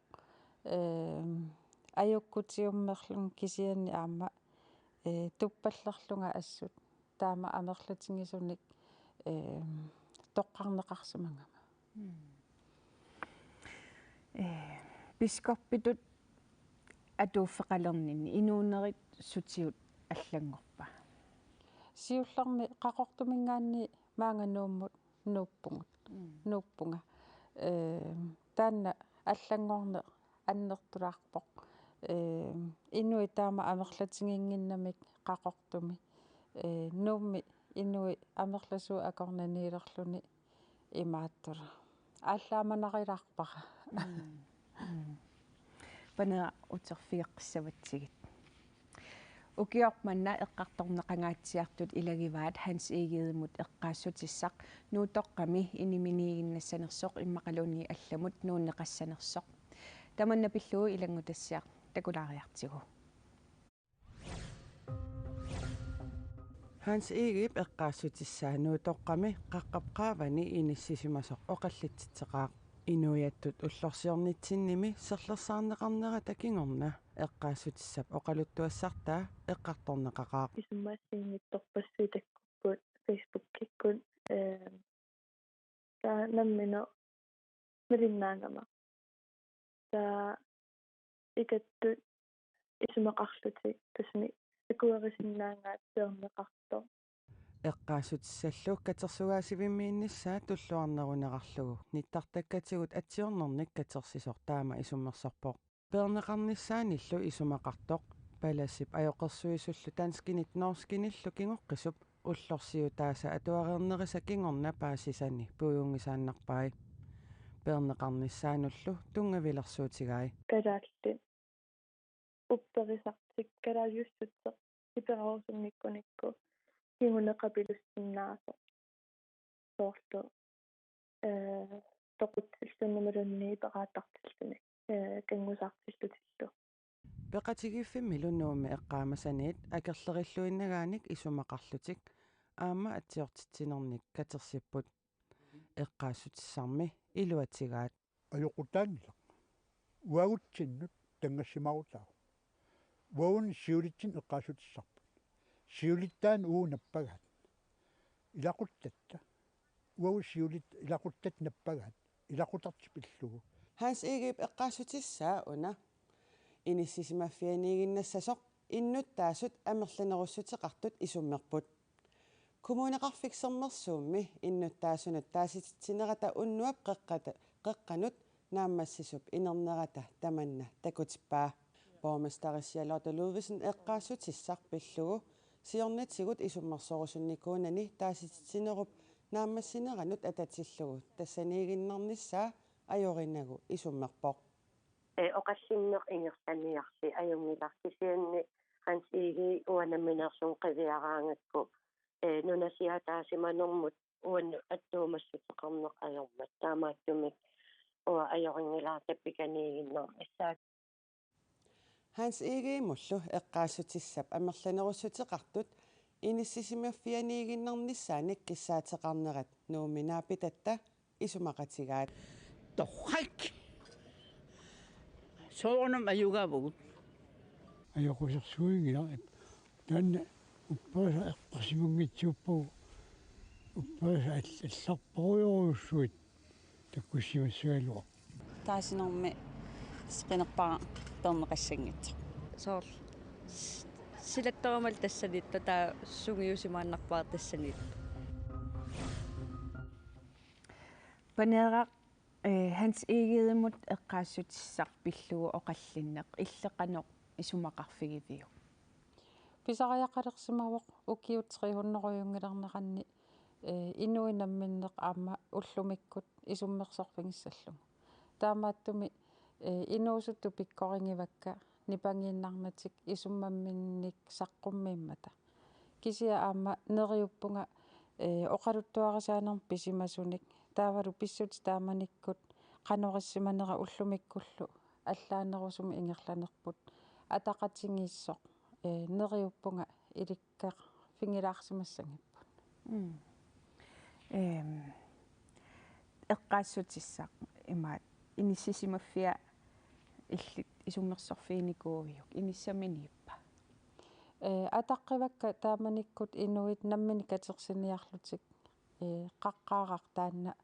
Ee, ajukkutiummerlunga kisianni aamma, ee, tuppallerlunga assut taama amerlatigisunik, ee, toqqarneqarsimagama. Mm. Ee, biskoppitut atuuffeqalerninni inuunerit sutigut allanngorpa? Siullermik Qaqortuminngaanniit maanga Nuummut nuuppugut. Mm. Nuuppunga. Ee, taanna allanngorneq annertulaarpoq. Ee, inuit taama amerlatiginnginnamik Qaqortumi. Ee, Nuummi inuit amerlasuut akornanniilerluni imaattut. Aallaamanarilaarpara. Mm. Mm. Paneeraq, uterfigeqqissavatsigit. Ukioq manna eqqartorneqangaatsiartut ilagivaat Hans Egedemut eqqaassutissaq Nuutoqqami iniminiiginnassanersoq immaqaluunniit allamut nuunneqassanersoq. Tamanna pillugu ilanngutassiaq takulaariartigu. Hans Egedep eqqaassutissaa Nuutoqqami qaqqap qaavani inissisimasoq oqallitsitseqaaq. Inuiattut ullorsiornitsinnimi serlersaarneqarnerata kingorna eqqaassutissap oqaluttuassartaa eqqartorneqaqaaq. Isumaassiinngitsorpassuit takkukkut Facebookikkut, ee, taava nammineq malinnaagama. Taava ikattut isumaqarlutik tassani akuerisinnaagaat peerneqartoq. Eqqaassutissallu katersugaasivimmiinnissaa tulluarnerunerarlugu nittartakkatigut atsiornernik katersisoq taama isummersorpoq. Peerneqarnissaanillu isumaqartoq, palassip ajoqersuisullu danskinit norskinillu kingoqqisup ullorsiutaasa atuareernerisa kingorna paasisani puiunngisaannarpai. Peerneqarnissaanullu tunngavilersuutigai. Kalaallit upperisartik, kalaaliussutseq iperarusunngikkunikku kinguneqapilussinnaasoq. Soorlu, ee, toqutsilluni imaluunniit iperaattartilluni, ee, kanngusaartillutillu. Peqatigiiffimmilu Nuummi eqqaamasaniit akerlerilluinnagaanik isumaqarlutik aamma atsiortitsinernik katersipput. Eqqaassutissarmi iluatigaat. Ajoqutaanngilaq. Uagutsinnut tanngassimaarutaavoq. Uagut siulitsinnut eqqaassutissarput. Siulittaat uagut nappagaat. Ilaquttatta. Uagut siulit-, ilaquttatta nappagaat. Ilaqutartik pillugu. Hans Egedep eqqaassutissaa una. Inissisimaffianiiginnassasoq innuttaasut amerlanerussuteqartut isummerput. Kommuneqarfik Sermersuummi innuttaasunut taasititsinerata unnuap qeqqata-, qeqqanut naammassisup inernerata tamanna takutippaa. Borgmesteri Charlotte Ludvigsen eqqaassutissaq pillugu siornatigut isummersorusunnikuunani taasititsinerup naammassineranut atatillugu tassaniiginnarnissaa ajorinagu isummerpoq. Ee, oqallinneq ingerlaniarli ajunngilaq, kisianni Hans Egede uanga nammineerlunga qiviaraangakku, ee, nunasiaataasimanermut uannut attuumassuteqarneq ajormat. Taamaattumik uanga ajorinngilara tappikaniiginnarnissaa. Hans Egedemullu eqqaassutissap amerlanerussuteqartut inissisimaffianiiginnarnissaanik kissaateqarnerat Nuummi naapitatta isumaqatigaat. Torrak. Soorunami ajugaavagut. Ajoqusersuinngilaq. Taanna upperisa eqqarsimanngitsuuppagu. Upperisa all-, allarporujorujussuit takkussimassagaluaq. Taasinermi qinerpara peerneqassanngitsoq. Soorlu s-, silattorumalu tassaniittoq, taava sungiusimaannarpara tassaniittoq. Paneeraq, ee, Hans Egedemut eqqaassutissaq pillugu oqallinneq illit qanoq isumaqarfigiviuk? Pisariaqalersimavoq ukiut tre hundrediunngilerneranni, ee, inuit namminneq aamma ullumikkut isummersorfigissallugu. Taamaattumik, ee, inuusuttut pikkorigivakka nipangiinnarnatik isummamminnik saqqummiimmata. Kisianni aamma neriuppunga, ee, oqaluttuarisaanermik pisimasunik, taavalu pissutsit taamanikkut qanoq issimanera ullumikkullu allaanerusumik ingerlanerput ataqatigiissoq, ee, neriuppunga ilikkagaqqigilaarsimassagipput. Mm. Ehm, eqqaassutissaq imaat inissisimaffia illit isummersorfiginikuuiuk, inissaminiippa? Ee, ataqqivakka taamanikkut inuit nammineq katersiniarlutik, ee, qaqqaaraq taanna,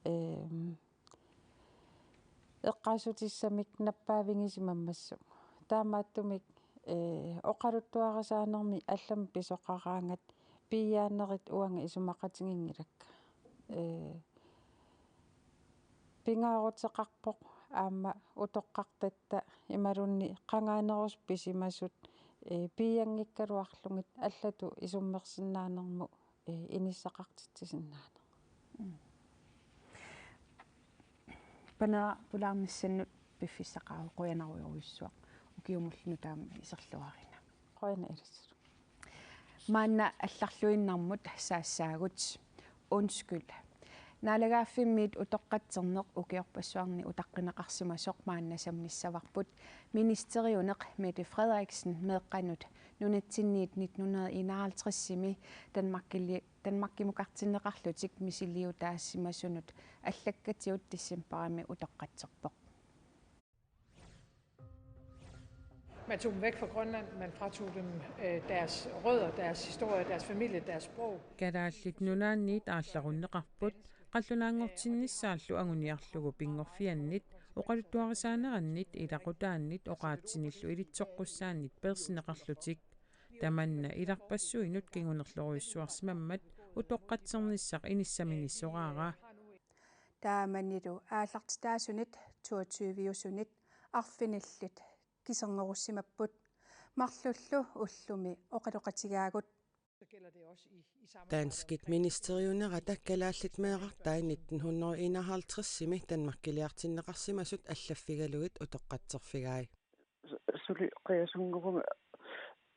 ehm, eqqaassutissamik nappaavigisimammata. Taamaattumik, ee, oqaluttuarisaanermi allamik pisoqaraangat piiaanerit uanga isumaqatiginngilakka. Ee, pingaaruteqarpoq aamma utoqqartatta imaluunniit qangaanerusut pisimasut, ee, piianngikkaluarlugit allatut isummersinnaanermut, ee, inissaqartitsisinnaaneq. Mm. Paneeraq, pulaarnissannut piffissaqaavoq, qujanarujorujussuaq. Ukiumullu nutaamik iserluarina. Qujanaq ilissilu. Maanna allarluinnarmut saassaagut. Undskyld. Naalagaaffimmiit utoqqatserneq ukiorpassuarni utaqqineqarsimasoq maanna sammissavarput. Ministeriuneq Mette Frederiksen meeqqanut Nunatsinniit nitten hundrede enoghalvtredsimi Danmarkili-, Danmarkimukartinneqarlutik misiliutaassimasunut allakkatigut decembarimi utoqqatserpoq. Man tog dem væk fra Grønland, man fratog dem øh, deres rødder, deres historie, deres familie, deres sprog. Kalaallit Nunaanniit aallarunneqarput, qallunaanngortinnissaallu anguniarlugu pinngorfiannit, oqaluttuarisaanerannit, ilaqutaannit, oqaatsinillu ilitsoqqussaannit peersinneqarlutik. Tamanna ilarpassuinut kingunerlorujussuarsimammat utoqqatsernissaq inissaminissoraara. Taamanilu aallartitaasunit toogtyve-usunit arfinillit kisernerussimapput, marlullu ullumi oqaloqatigaagut. Danskit ministeriunerata kalaallit meerartai nitten hundrede enoghalvtredsimi Danmarkiliartinneqarsimasut allaffigalugit utoqqatserfigai. Suli qiasunnguumi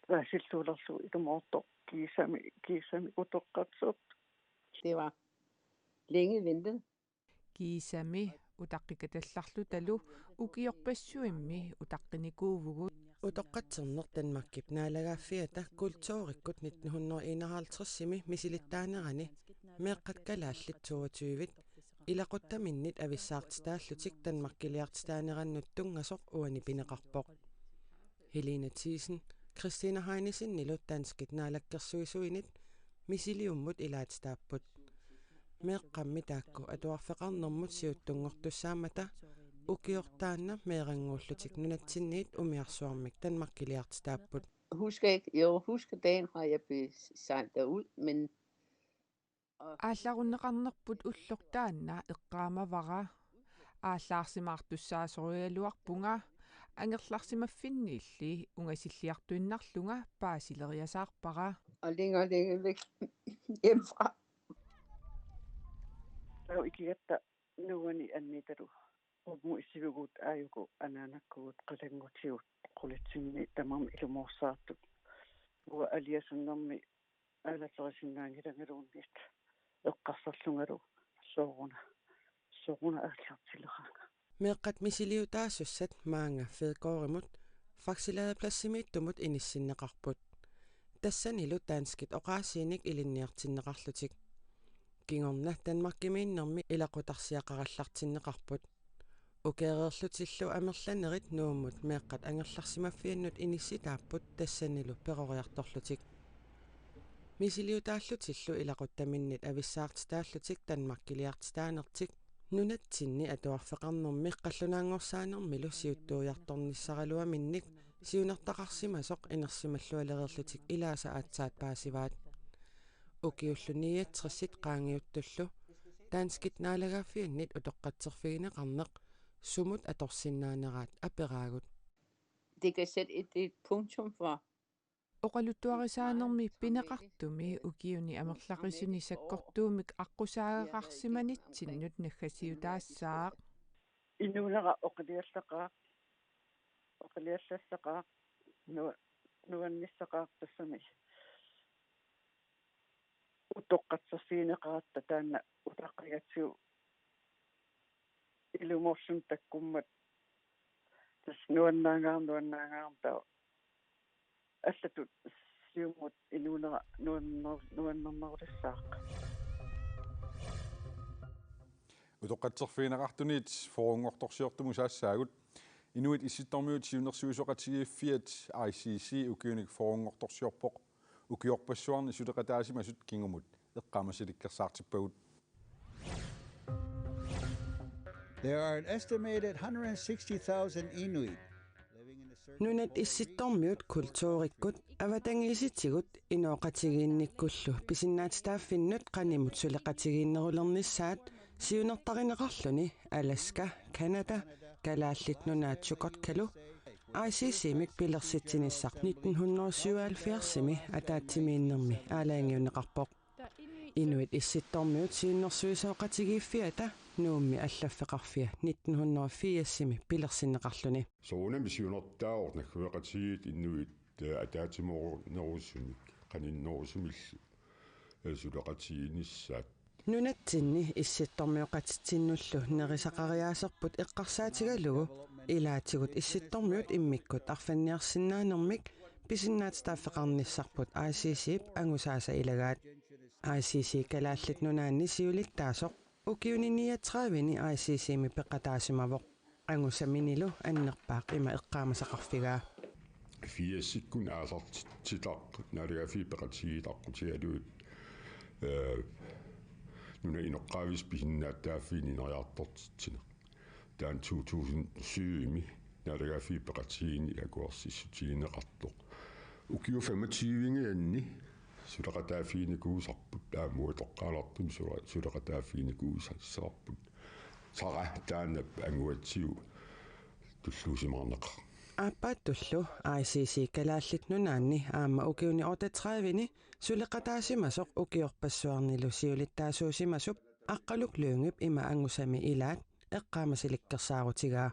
paasilluulerlugu ilumoortoq kiisami, kiisami utoqqatsertoq. Det var længe ventet. Kiisami utaqqikatallarlutalu ukiorpassuimmi utaqqinikuuvugut. Utoqqatserneq Danmarkip naalagaaffiata kulturikkut nitten hundrede enoghalvtredsimi misilittaanerani meeqqat kalaallit toogtyvit ilaquttaminnit avissaartitaallutik Danmarkiliartitaanerannut tunngasoq uani pineqarpoq. Helena Thiesen, Christine Heinessenilu danskit naalakkersuisuinit misiliummut ilaatitaapput. Meeqqammi taakku atuarfeqarnermut siuttunngortussaammata ukiortaanna meerannguullutik nunatsinniit umiarsuarmik Danmarkiliartitaapput. Husker ikke, jo, husker dagen fra jeg blev sejlet derud, men Aallarunneqarnerput ulloq taanna eqqaamavara. Aallaarsimaartussaasorigaluarpunga, angerlarsimaffinniilli ungasilliartuinnarlunga paasileriasaarpara. Og længere og længere væk hjemmefra. Taava ikigatta nuuani anniitalu. Qummut issivigut aajuku anaanakkugut qalanngutigut qulitsinni tamarmik ilumoorsaartut. Uanga aliasunnermi aalallerisinnaanngilangaluunniit eqqarsarlungalu sooruna, sooruna aallartileraanga. Meeqqat misiliutaasussat maanga Fedgårdimut Faxeladepladsimiittumut inissinneqarput. Tassanilu danskit oqaasiinik ilinniartinneqarlutik. Kingorna Danmarkimiinnermi ilaqutarsiaqarallartinneqarput. Ukeereerlutillu amerlanerit Nuummut meeqqat angerlarsimaffiannut inissitaapput tassanilu peroriartorlutik. Misiliutaallutillu ilaquttaminnit avissaartitaallutik Danmarkiliartitaanertik nunatsinni atuarfeqarnermi qallunaanngorsaanermilu siuttuiartornissaraluaminnik siunertaqarsimasoq inersimallualereerlutik ilaasa aatsaat paasivaat. Ukiullu niogtresit qaangiuttullu danskit naalagaaffiannit utoqqatserfigineqarneq sumut atorsinnaaneraat aperaagut. Det kan sætte et, et punktum for Oqaluttuarisaanermi pineqartumi ukiuni amerlaqisuni sakkortuumik aqqusaagaqarsimanitsinnut naggasiutaassaaq. Inuunera oqiliallaqaaq, oqiliallallaqaaq, nu-, nuannissaqaaq tassami. Utoqqatserfigineqaratta taanna utaqqigatsigu ilumoorluni takkummat tassa nuannaangaarami, nuannaangaarami taava allatut siumut inuunera nuanner-, nuannernerulissaaq. Utoqqatserfigineqartunit fyrrenngortorsiortumut saassaagut. Inuit Issittormiut siunnersuisoqatigiiffiat I C C ukiunik fyrrenngortorsiorpoq. Ukiorpassuarni suleqataasimasut kingumut eqqaamasalikkersaartippagut. There are an estimated hundred sixty thousand Inuit living in the search. Nunat Issittormiut kulturikkut avatangiisitigut inooqatigiinnikkullu pisinnaatitaaffinnut qanimut suleqatigiinnerulernissaat siunertarineqarluni Alaska, Canada, Kalaallit Nunaat Chukotkalu I C C-mik pilersitsinissaq nitten hundrede syvoghalvfjerdsimi ataatsimiinnermi aalajangiunneqarpoq. Inuit Issittormiut siunnersuisoqatigiiffiata Nuummi allaffeqarfia nitten hundrede firsimi pilersinneqarluni. Soorunami siunertaavoq naggaveqatigiit inuit, eh, ataatsimoornerusumik qaninnerusumillu, eh, suleqatigiinnissaat. Nunatsinni issittormioqatitsinnullu nerisaqariaaserput eqqarsaatigalugu ilaatigut issittormiut immikkut arfanniarsinnaanermik pisinnaatitaaffeqarnissarput I C C-p angusaasa ilagaat. I C C Kalaallit Nunaanni siulittaasoq ukiuni niogtredive-ni I C C-mi peqataasimavoq. Angusaminilu annerpaaq ima eqqaamasaqarfigaa. Firsikkut aallartitaq naalagaaffiit peqatigiit aqqutigalugit, eh, nunap inoqqaavisut pisinnaatitaaffiinik ineriartortitsineq. Taanna to tusind syv-mi naalagaaffiit peqatigiinni akuersissutigineqartoq. Ukiut femogtyve-ngianni suleqataaffiginikuusarput, aamma utoqqaalartumik sule-, suleqataaffiginikuusarput. Sara taanna anguatsigu tulluusimaarneqarpoq. Aappaattullu I C C Kalaallit Nunaanni aamma ukiuni otteogtredive-ni suleqataasimasoq ukiorpassuarnilu siulittaasuusimasup Aqqaluk Lyngep ima angusami ilaat eqqaamasilikkersaarutigaa.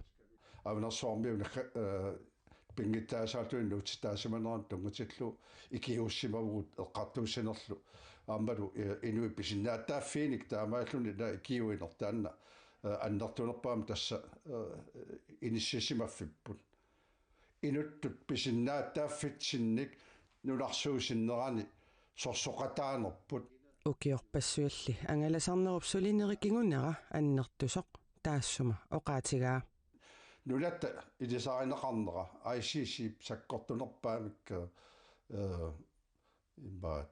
Avanarsuarmi unakka, eh, pinngitsaasaallutik nuutsitaasimanerannut tunngatillugu ikiuussimavugut eqqartuussinerlu. Aammalu, eh, inuit pisinnaatitaaffiinik taamaalilluni ila ikiuineq taanna, eh, annertunerpaamik tassa, eh, inissisimaffipput. Inuttut pisinnaatitaaffitsinnik nunarsuup sinnerani sorsoqataanerput. Ukiorpassuilli angalasarnerup sulineri kingunera annertusoq taassuma oqaatigaa. Nunatta ilisarineqarnera I C C sakkortunerpaamik, eh, imaat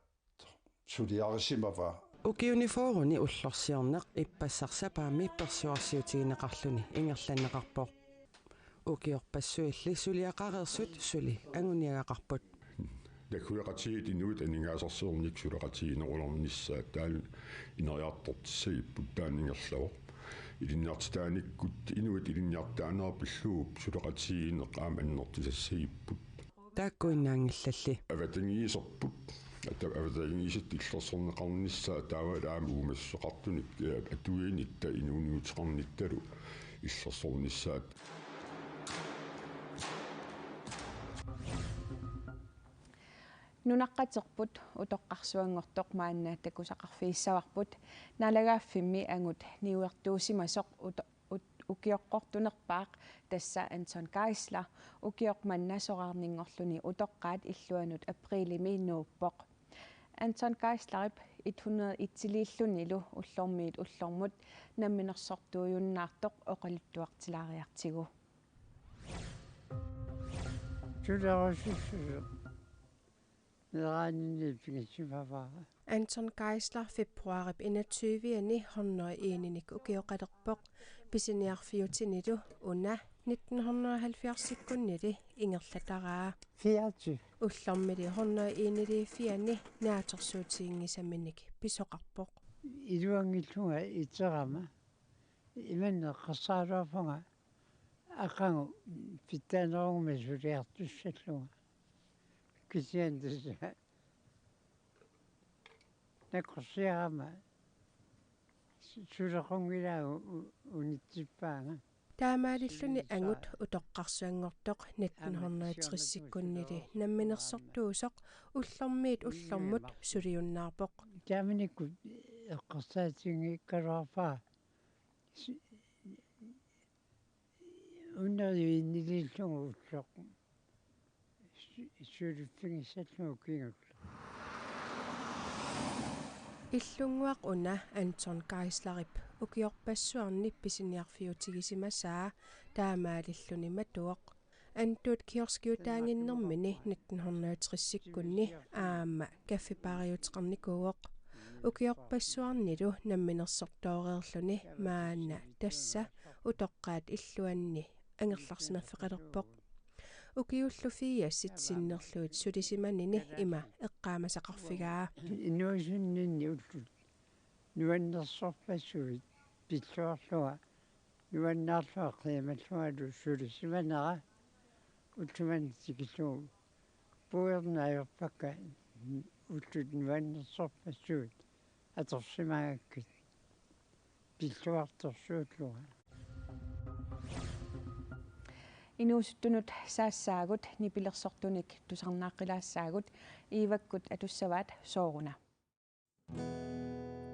suliarisimavaa. Ukiuni fyrreni ullorsiorneq ippassaq sapaammi persuarsiutigineqarluni ingerlanneqarpoq. Ukiorpassuilli suliaqareersut suli anguniagaqarput. Naggueqatigiit inuit aningaasarsiornikkut suleqatigiinnerulernissaat taanna ineriartortissagipput, taanna ingerlavoq. Ilinniartitaanikkut inuit ilinniartitaanera pillugu suleqatigiinneq aamma annertusassagipput. Taakkuinnaanngillalli. Avatangiiserput. Ata-, avatangiisit illersorneqarnissaat taava aamma uumassuseqartunik, eh, atuinitta inuuniuteqarnittalu illersornissaat. Nunaqqaterput utoqqarsuanngortoq maanna takusaqarfigissavarput. Naalagaaffimmi angut niuertuusimasoq uto-, ut-, ukioqqortunerpaaq, tassa Anton Geisler, ukioq manna soraarninngorluni utoqqaat illuannut aprilimi nuuppoq. Anton Geislerip et hundrede et-iliillunilu ullormiit ullormut namminersortuujunnaartoq oqaluttuartilaariartigu. Sulerusussuseq. Meeraaninni pigissimavara. Anton Geisler februarip enogtyve-ani hundrede og en-inik ukioqalerpoq, pisiniarfiutinilu una nitten hundrede og halvfjerds-ikkunnili ingerlataraa. Fireogtyve. Ullormili hundrede og en-iliiffianni naatsorsuutiginngisaminik pisoqarpoq. Iluanngillunga iterama. Imanna eqqarsaaluarpunga aqagu pitsaaneruguma suliartussallunga. Kisianni tassa nakorsiarama su-, sulequnngilaa u-, u-, unitsippaanga. Taamaalilluni angut utoqqarsuanngortoq nitten hundrede tres-ikkunnili namminersortuusoq ullormiit ullormut suliunnaarpoq. Taamanikkut eqqarsaatiginngikkaluarpara. Su-, uneriuinniliillugu ulloq. Su-, suliffigissallugu kingulleq. Illunnguaq una Anton Geislerip ukiorpassuarni pisiniarfiutigisimasaa taamaalilluni matuoq. Antuut kioskiutaaginnermini nitten hundrede tres-ikkunni aamma kaffibaariuteqarnikuuvoq. Ukiorpassuarnilu namminersortooreerluni maanna tassa utoqqaat illuanni angerlarsimaffeqalerpoq. Ukiullu firsit sinnerlugit sulisimanini ima eqqaamasaqarfigaa. Inuusunninni ullut nuannersorpassuit pilluarlunga nuannaarlunga qiimallungalu sulisimanera ullumanna tikillugu puiorneq ajorpakka ullut nuannersorpassuit atorsimagakkit pilluartorsuullunga. Inuusuttunut saassaagut, nipilersortunik tusarnaaqqilaassaagut, Iivakkut atussavaat sooruna.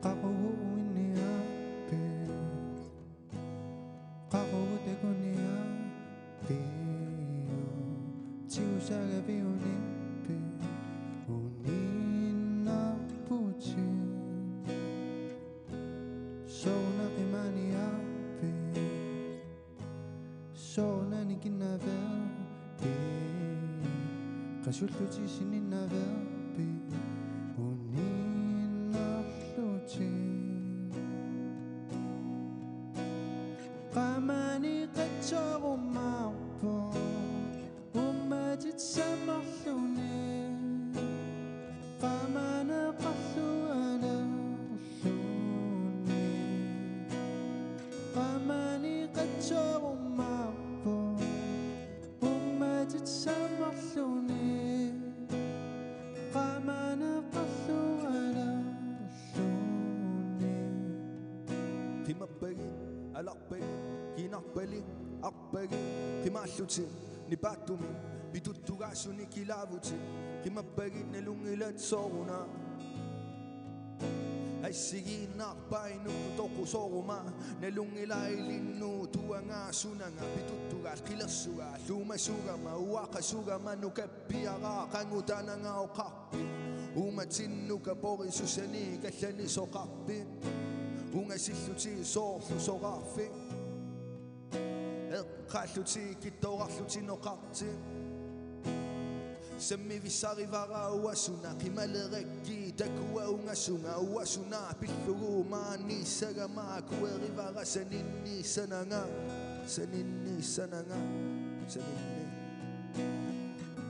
Qaqugu uinniarpit, qaqugu takuniarpit, tigusagaviuni Kinnaverpi, qasullutik sininnaverpi, uninnarlutik. Qamani qatsorumaarpoq, uummatit sammarluni. Qamaneqarluarluni. Qamani qatsorumaarpoq, uummatit sammarluni. Qamaneqarluarluni. Qimappagit, alarpagit, kinarpalik, arpagit, qimaallutik, nipaattumik, pituttugaasuni kilaavutik, qimappagit nalunngilat sooruna. Assigiinnarpai nukku toqusooruma, nalunngilat ilinnut tuangaasunanga, pituttugaat qilersugaat, luumasugama, uaqasugama, nukappiaraa, qangutananga oqarpit, uumatinnuka porisusani kallanisoqarpit, ungasillutik soorlu soraarfik. Eqqaallutik kittorarlutik noqartik. Sammivissarivara uanga suna qimalerekkit, takuuk ungasunga uanga suna pillugu maaniissagama, kuerivara saninniissananga, saninniissananga, saninni.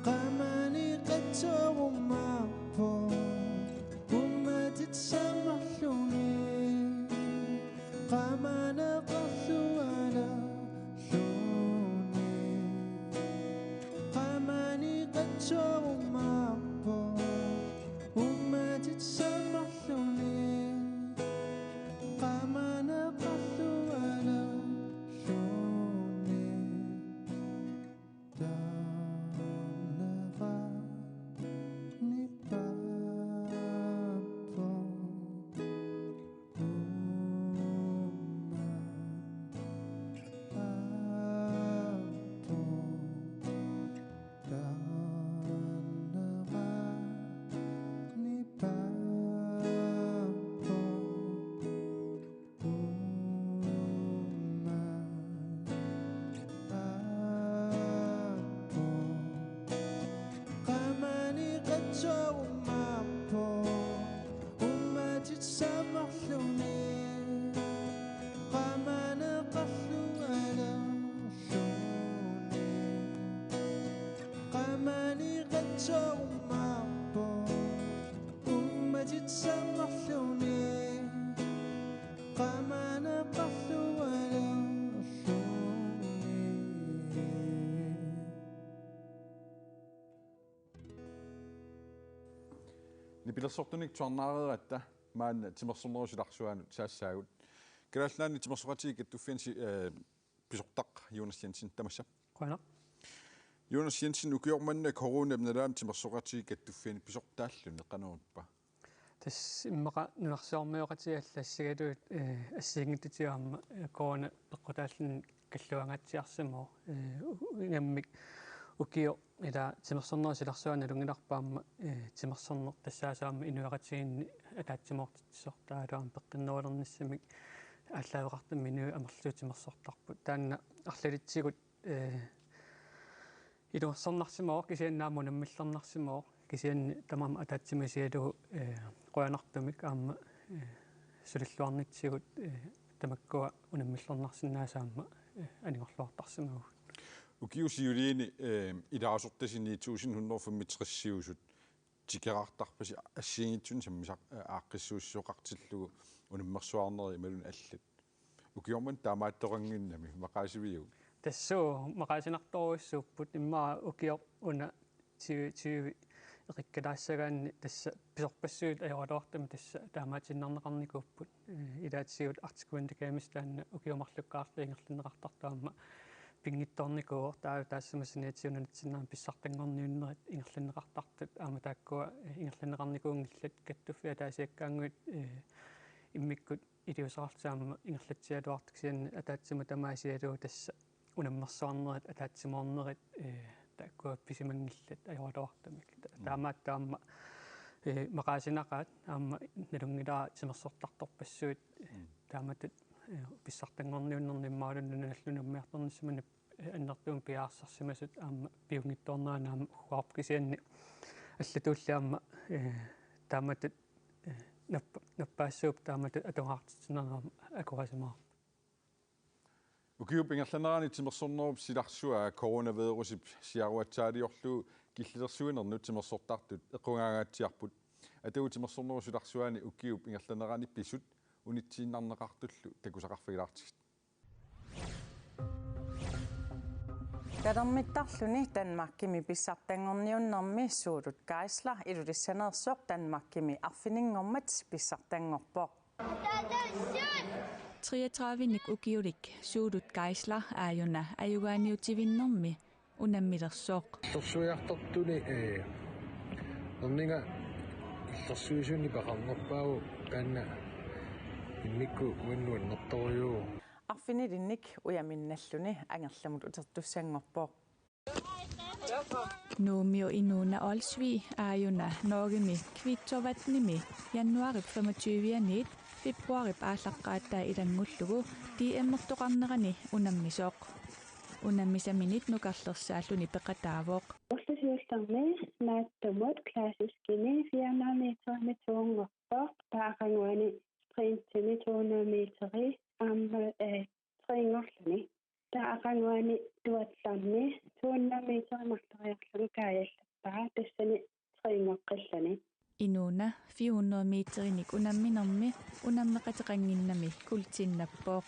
Qamani qatsorumaarpoq, uummatit sammarluni. Qamaneqarluarluni. Qamani qatsorumaarpoq, uummatit sammarluni. Qamaneqarluarluni. Taanna nipaatpoq. Qamani qatsorumaarpoq, uummatit sammarluni. Qamaneqarluarluni. Qamani qatsorumaarpoq, uummatit sammarluni. Qamaneqarluarluni. Nipilersortunik tusarnaareeratta maanna timersornerup silarsuanut saassaagut. Kalaallit Nunaanni Timersoqatigiit Kattuffianni si-, eh, pisortaq Jonas Jensen, tamassa. Qujanaq. Jonas Jensen, ukioq manna coronap nalaani Timersoqatigiit Kattuffianni pisortaalluni qanoq ippa? Tassa immaqa nunarsuarmioqatigiit allassigalugit, eh, assigiinngitsutigut aamma, eh, corona peqqutaalluni kalluangaatsiarsimavoq. Eh, u-, ingammik ukioq ila timersornerup silarsuani nalunngilarput aamma, eh, timersorneq tassaasoq aamma inuiaqatigiinni ataatsimoortitsisoq, taavalu aamma peqqinnerulernissamik aallaaveqartumik inuit amerlasuut timersortarput. Taanna arlalitsigut, eh, ilungersornarsimavoq, kisianni aamma unammillernarsimavoq, kisianni tamarmik ataatsimut isigalugu, eh, qujanartumik aamma, eh, sulilluarnitsigut, eh, tamakkua unammillernarsinnaasut aamma, eh, anigorluartarsimavugut. Ukiup siuliini, eh, ilaasortasi ni tusind hundrede femogtresiusut tikeraartarpasi assigiinngitsunik sammisaq, eh, aaqqissuussisoqartillugu unammersuarnerit imaluunniit allat. Ukioq manna taamaattoqannginnami maqaasiviuk? Tassa maqaasinartorujussuupput, immaqa ukioq una tyve tyve eqikkalaassagaanni tassa pisorpassuit ajoraluartumik tassa taamaatiinnarneqarnikuupput. Eh, ilaatigut Arctic Winter Games taanna ukiut marlukkaarluta ingerlanneqartartoq aamma pinngitsoornikuuvoq, taava taassuma saniatigut nunatsinni aamma pissartanngorniunnerit ingerlanneqartartut aamma taakkua, eh, ingerlanneqarnikuunngillat, kattuffiat ataasiakkaannguit, eh, immikkut iliuuseqarlutik aamma ingerlatsigaluartut, kisianni ataatsimut tamaat isigalugu tassa unammersuarnerit, ataatsimoornerit, eh, taakkua pisimanngillat ajoraluartumik. Ta-, mm, taamaattoq aamma, eh, maqaasinaqaat aamma nalunngilara timersortartorpassuit, eh, mm, taamatut, eh, pissartanngorniunnerni imaluunniit nunanut unammiartornissamut Annertuumik piareersarsimasut aamma piunngitsoorneranni aamma uguarput, kisianni allatulli aamma, eh, taamatut, eh, nappa-, nappaassuup taamatut atugaartitsineq aamma akuerisimaarpoq. Ukiup ingerlanerani timersornerup silarsua coronavirusip siaruatsaaliorlugu killilersuinernut timersortartut eqqugaangaatsiarput. Atagu timersornerup silarsuani ukiup ingerlanerani pisut unitsiinnarneqartullu takusaqarfigilaartigit. Talermittarluni Danmarkimi pissartanngorniunnermi Suulut Geisler Ilulissaneersoq Danmarkimi arfininngormat pissartanngorpoq. Treogtredive-nik ukiulik Suulut Geisler aajuna ajugaaniutivinnermi unammilersoq. Illersuiartortuni, eh, erninnga illersuisunik peqarnerpaavoq, taanna immikkut uannut annertorujuuvoq. Arfinilinnik ujaminnalluni angerlamut utertussanngorpoq. Nuummiu Inuuna Olsvig aajuna Norgemi Kvittorvatnimi januarip femogtyve-aniit februarip aallaqqaataani ilanngullugu D M-ertoqarnerani unammisoq. Unammisaminit nukarlersaalluni peqataavoq. Ullusiullermi maattumut klassiskini fire hundrede meterimik toonngorpoq, taava aqaguani sprintimi to hundrede meteri aamma, eh, trinngorluni. Taava aqaguani duathloni to hundrede meterit marloriarlugu kaajallappara, tassani tringoqqilluni. Inuuna fire hundrede meterinik unamminermi unammeqateqannginnami kuultiinnappoq.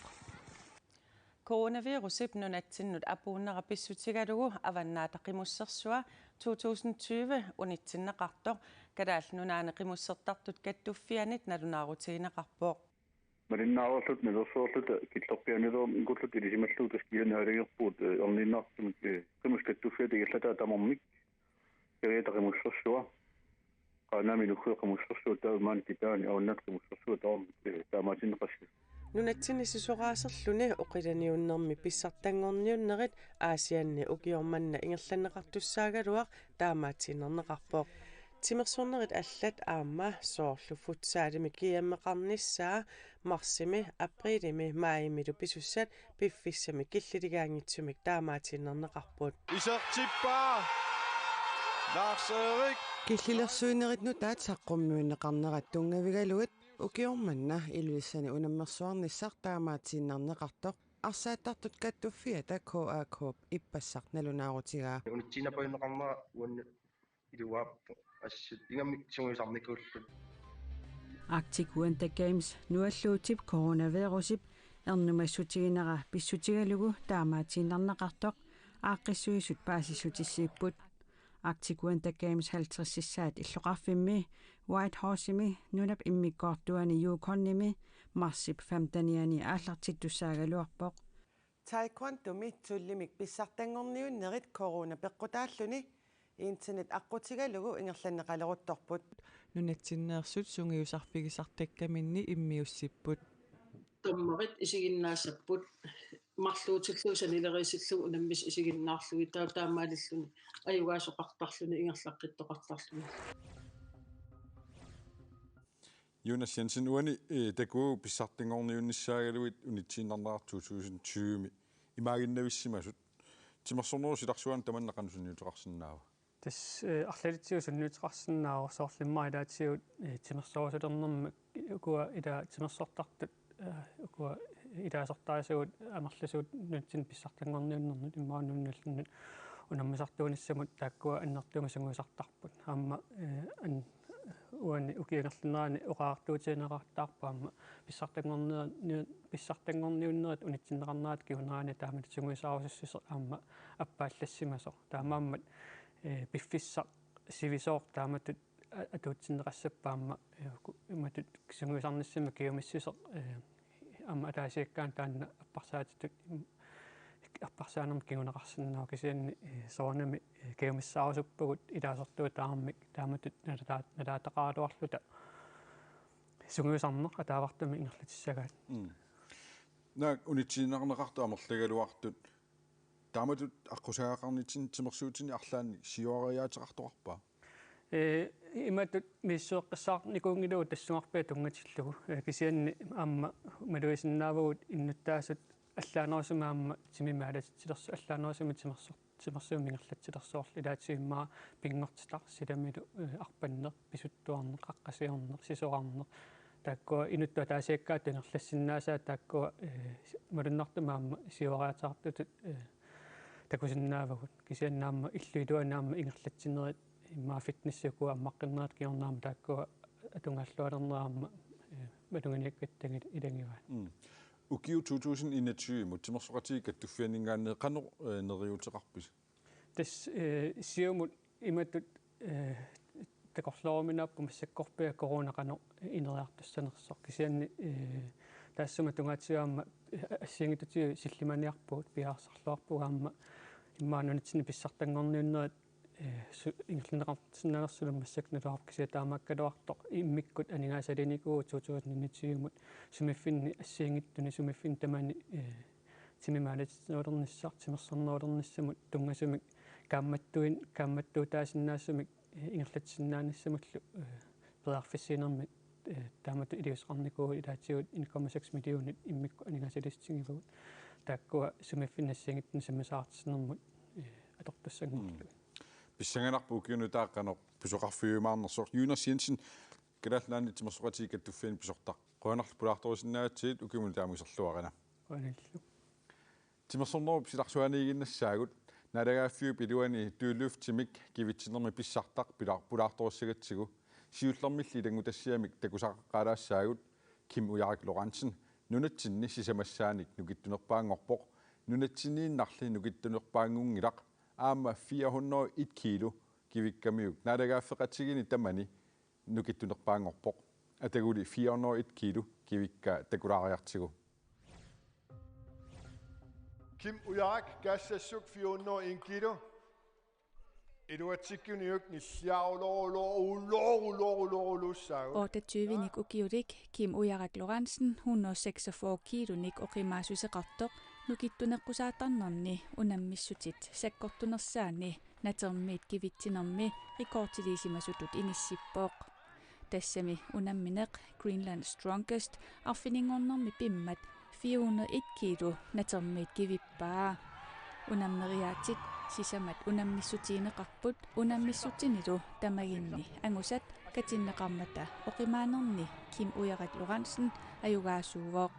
Coronavirusip nunatsinnut apuunnera pissutigalugu Avannaata Qimussersua to tusind tyve unitsinneqartoq Kalaallit Nunaanni Qimussertartut Kattuffiannit nalunaarutigineqarpoq. Malinnaareerluta, nalersuerluta, killorpiaanilerumikulluta ilisimallugu tassa kisianni aalajangerpugut, eh, erniinnartumik, eh, Qimusseq Kattuffiata ingerlataa tamarmik, Kiriata Qimussersua, Qaanaami Nuup Qimussersua, taava maani Kitaani Avannaata Qimussersua tamarmik, eh, taamaatinneqassaaq. Nunatsinni sisoraaserluni oqilaniunnermi pissartanngorniunnerit Aasianni ukioq manna ingerlanneqartussaagaluaq taamaatiinnarneqarpoq. Timersornerit allat aamma soorlu futsalimi G M-eqarnissaa marsimi, apriilimi, maajimilu pisussat piffissami killiligaanngitsumik taamaatiinnarneqarput. Isertippaa! Lars Erik! Killilersuinerit nutaat saqqummiunneqarnerat tunngavigalugit ukioq manna Ilulissani unammersuarnissaq taamaatiinnarneqartoq arsaattartut Kattuffiata K A K-p ippassaq nalunaarutigaa. Unitsiinnarpaajunneqarnera uannut iluaappoq, assut ingammik sungiusarnikuullutik. Arctic Winter Games nualluutip coronavirusip ernumassutiginera pissutigalugu taamaatiinnarneqartoq aaqqissuisut paasissutissiipput. Arctic Winter Games halvtredsissaat illoqarfimmi Whitehorsemi nunap immikkoortuani Yukonimi marsip femtenianni aallartittussaagaluarpoq. Taekwondomi tullimik pissartanngorniunnerit corona peqqutaalluni internet aqqutigalugu ingerlanneqaleruttorput. Nunatsinneersut sungiusarfigisartakkaminni immiussipput. Dommerit isiginnaassapput, marluutillugu sanileriisillugu unammisut isiginnaarlugit, taava taamaalilluni ajugaasoqartarluni ingerlaqqittoqartarluni. Jonas Jensen, uani, eh, takuuk pissartanngorniunnissaagaluit unitsiinnarnerat to tusind tyve-mi imaaginnavissimasut. Timersornerup silarsuani tamanna qanoq sunniuteqarsinnaava? Tassa, eh, arlalitsigut sunniuteqarsinnaavoq soorlu immaqa ilaatigut, eh, timersorusulernermi ukua ila timersortartut, eh, ukua ilaasortaasugut amerlasuut nunatsinni pissartanngorniunnermut imaluunniit nunallunnut unammisartuunissamut taakkua annertuumik sungiusartarput. Aamma, eh, an-, uani ukiup ingerlanerani oqariartuutigineqartarpoq aamma pissartanngorniu-, pissartanngorniunnerit unitsinneqarnerata kingunerani taamatut sungiusaarusussuseq aamma appaallassimasoq. Taamaammat, eh, piffissaq sivisooq taamatut a-, atuutsinneqassappat aamma, eh, ku-, imatut sungiusarnissamut kingumissuseq, eh, aamma ataasiakkaanut taanna apparsaatitut im-, apparsaanermut kinguneqarsinnaavoq, kisianni, eh, soorunami, eh, kingumissaarusuppagut ilaasortuutaarmik taamatut nalaa-, nalaataqaraluarluta sungiusarneq ataavartumik ingerlatissagaat. Mm. Naak unitsiinnarneqartut amerlagaluartut taamatut aqqusagaqarnitsinni timersuutini arlaannik siuariaateqartoqarpa? Eh, imatut misissueqqissaarnikuunngilagut tassungarpiaq tunngatillugu. Eh, kisianni aamma malugisinnaavagut innuttaasut Allaanerusumik aamma timimik aalatitsilersoq, allaanerusumik timersoq, timersuumik ingerlatsilersoorlu, ilaatigut immaqa pinngortitaq silamilu, eh, arpanneq, pisuttuarneq, qaqqasiorneq, sisorarneq. Taakkua inuttut ataasiakkaatut ingerlassinnaasaat taakkua, eh, malunnartumik aamma siuariaatsaartutut, eh, takusinnaavagut. Kisianni aamma illup iluani aamma ingerlatsinerit immaqa fitness ukua ammaqqinnerat kingorna aamma taakkua atugaalluarnerat aamma, eh, malunnarniakkatsigit ilagivaat. Mm. Ukiut to tusind enogtyve-mut timersoqatigiit kattuffianninngaanniit qanoq, eh, neriuuteqarpisi? Tassa, eh, siumut imatut, eh, takorlooruminaapput massakkorpiaq corona qanoq ineriartussanersoq. Kisianni, eh, taassuma tungaatigut aamma, eh, assigiinngitsutigut sillimaniarpugut, piareersarluarpugut aamma immaqa nunatsinni pissartanngorniunnerit, eh, su-, ingerlanneqarsinnaanersugut massakkut naluara, kisianni taamaakkaluartoq immikkut aningaasaliinikuuvugut to tusind enogtyve-mut sumiiffinni assigiinngitsuni, sumiiffinni tamani, eh, timimik aalatitsinerulernissaq, timersornerulernissamut tunngasumik kaammattuin-, kaammattuutaasinnaasumik, eh, ingerlatsinnaanissamullu, eh, periarfissiinermi, eh, taamatut iliuuseqarnikuuvugut, ilaatigut en komma seks millionit immikkut aningaasaliissutigivagut. Taakkua sumiiffinni assigiinngitsunik sammisassarsiornermut, eh, atortussanngorlugit. Mm. Pissanganarpoq ukiunut taakkunannga pisoqarfigiumaarnersoq. Jonas Jensen, Kalaallit Nunaanni timersoqatigiit kattuffianni pisortaq. Qujanarlu pulaartorisinnaagatsigit, ukiumut taama iserluarina. Qujanarlu. Timersornerup silarsuaniiginnassaagut, naalagaaffiup iluani dødløftimik kivitsinermi pissartaq pila-, pulaartorissagatsigu, siullermilli ilanngutassiamik takusaqaqqaalaassaagut, Kim Ujarik Lorentzen, nunatsinni sisamassaanik nukittunerpaanngorpoq, nunatsinniinnarli nukittunerpaanngunngilaq, aamma fire hundrede og et kilo kivikkamiuk naalagaaffeqatigiinni tamani nukittunerpaanngorpoq. Ataguli fire hundrede og et kilo kivikka takulaariartigu. Kim Ujarik, gassassuk fire hundrede og en kilo. Iluatsikkuniuk nilliarulorulorulorulorulussaagut. Otteogtyvenik ukiulik Kim Ujarik Lorentzen hundrede og seksogfyrre kilonik oqimaassuseqartoq nukittuneqqusaartarnerni unammissutit sakkortunersaanni natermiit kivitsinermi rekordiliisimasutut inissippoq. Tassami unammineq Greenland Strongest arfininngornermi pimmat fire hundrede et kilo natermiit kivippaa. Unammeriaatsit sisamat unammissutigineqarput, unammissutinilu tamaginni angusat katinneqarmata oqimaanerni Kim Ujarik Lorentzen ajugaasuuvoq.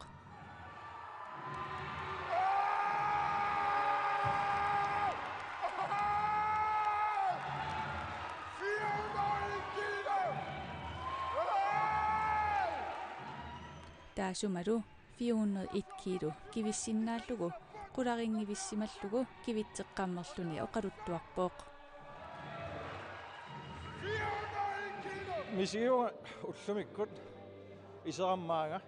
Taassumalu fire hundrede et kilo kivissinnaallugu qularinngivissimallugu kivitseqqammerluni oqaluttuarpoq. Misigivunga ullumikkut iserammaanga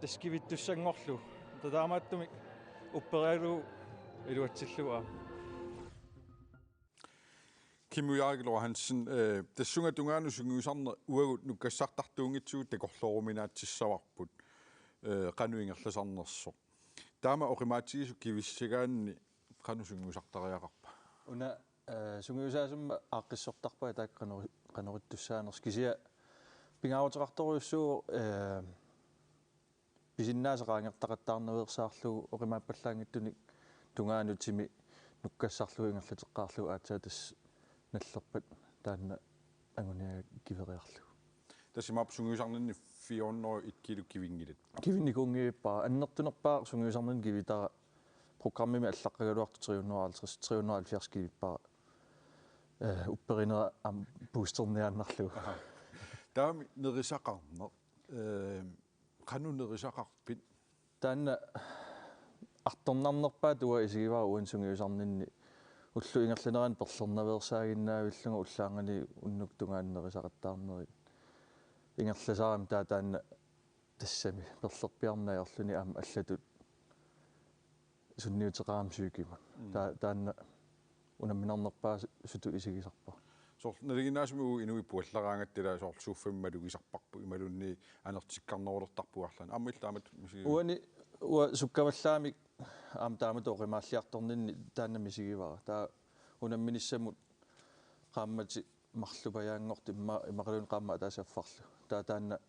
tassa kivittussanngorlugu. Taamaattumik upperigalugu iluatsillugu aamma. Kim Ujarik Lorentzen, eh, tassunga tungaanut sungiusarneq uagut nukkassartartuunngitsigut takorlooruminaatsissavarput, eh, qanoq ingerlasarnersoq. Taama oqimaatsigisut kivissagaanni qanoq sungiusartariaqarpa? Una, eh, sungiusaasumma aaqqissortarpunga taakku qano-, qanoq ittussaanersoq, kisianni pingaaruteqartorujussuuvoq, eh, pisinnaasaq qaangertaqattaarnaveersaarlugu oqimaappallaanngitsunik tungaanut timi nukkassarlugu ingerlateqqaarlugu aatsaat tassa nallerpat taanna anguniagaq kiveriarlugu. Tassa imaappoq sungiusarninni fire hundrede et kilo kivinngilat. Kivinnikuunngivippara, annertunerpaaq sungiusarninni kivitara, programmimi allaqqagaluartoq tre hundrede og halvtreds, tre hundrede og halvfjerds kivippara. Eh, upperinera aamma boosterniaannarlugu. Aha. Taamami nerisaqarneq. Eh, Qanoq nerisaqarpit? Taanna artornarnerpaatut uanga isigivara uani sungiusarninni ullut ingerlaneranni perlernaveersaaginnaavillunga ullaarnganiit unnukkut tungaanut nerisaqattaarnerit. Ingerlasarami taava taanna tassami perlerpiarneq ajorluni aamma allatut sunniuteqarami psykimut. Mm. Ta-, taanna unamminarnerpaasutut isigisarpara. Soorlu nalinginnaasumik uagut inuit puallaraangatta ilaa soorlu soffami malugisarparput imaluunniit anertikkarnerulertarput arlaannik. Aamma illit taamatut misigivit? Uani uanga sukkavallaamik aamma taamatut oqimaalliartorninni taanna misigivara. Taava unamminissamut qaammatit marlupajaanngortut imma-, immaqaluunniit qaammat ataaseq affarlu. Taava taanna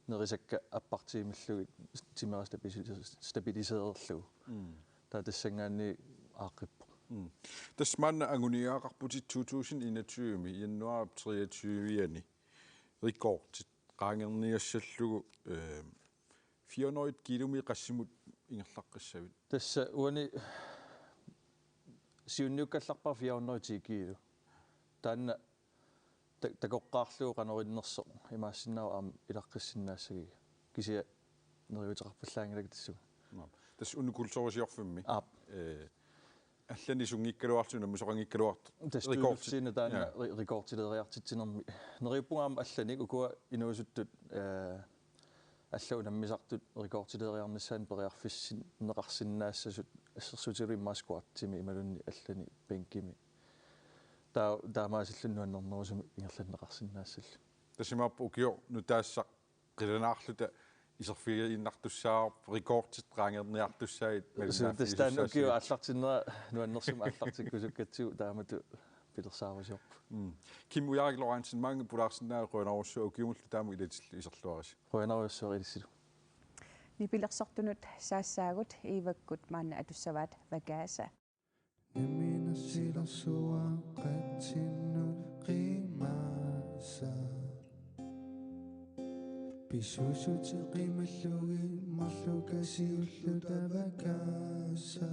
Nerisakka appartiimillugit timera stabilis-, stabilisererlugu. Mm. Taava tassanngaanniit aaqqippoq. Mm. Tassa maanna anguniagaqarputit to tusind enogtyve januar treogtyve-ani rekordit qaangerniassallugu, øh, fire hundrede kilometer qassimut ingerlaqqissavit? Tassa uani siunniukkallarpara fire hundrede ti kilo. Taanna ta-, takoqqaarlugu qanoq innersoq imaassinnaavoq aamma ilaqqissinnaassagiga. Kisianni neriuuteqarpallaanngilakka tassunga. Nå. Tassa Unikkulturisiorfimmi. Aap. Øh, allanik sunngikkaluarlutit, unammisoqanngikkaluartut. Tassa rekordit. Tuullutsiina taanna. Ja. Re-, rekordileriartitsinermi. Neriuppunga aamma allanik ukua inuusuttut, øh, allat unammisartut rekordileriarnissaannik periarfissinneqarsinnaassasut assersuutigalugu immaqa squatsimi imaluunniit allanik bænkimi. Taa-, taamaasilluni nuannernerusumik ingerlanneqarsinnaassallugu. Tassa imaappoq ukioq nutaassaq qilanaarluta iserfigiinnartussaavarput, rekordit qaangerniartussaagit. Suu, tassa taanna ukiup aallartinnera nuannersumik aallartikkusukkatsigu taamatut pilersaarusiorpoq. Mm. Kim Ujarik Lorentzen, maanga pulaarsinnaavat, qujanarujussuaq, ukioqullu taama ilatillu iserluarisi. Qujanarujussuaq ilissilu. Nipilersortunut saassaagut, Iivakkut maanna atussavaat Vakaasa. Nammineq silarsuaq qatsinnut qimaasa. Pisuussutit qimallugit marluk qasiulluta Vakaasa.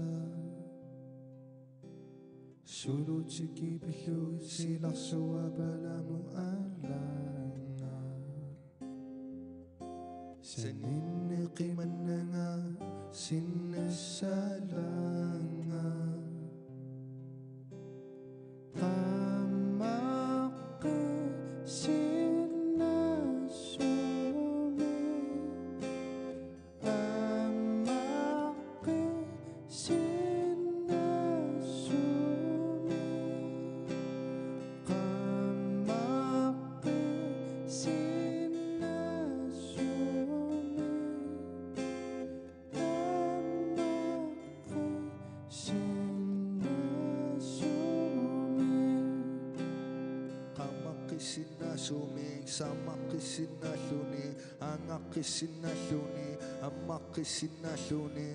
Sulutik kipillugit silarsuaq palamut aalaanga. Saninni qimannanga sinnassalaanga. Qaammaqqi sinnaasumik. Qaammaqqi sinnaasumik. Qaammaqqi sinnaasumik. Qaammaqqi sinnaasumik. Qaammaqqi sinnaasumik, saammaqqi sinnaalluni, aanngaqqi sinnaalluni, ammaqqi sinnaalluni.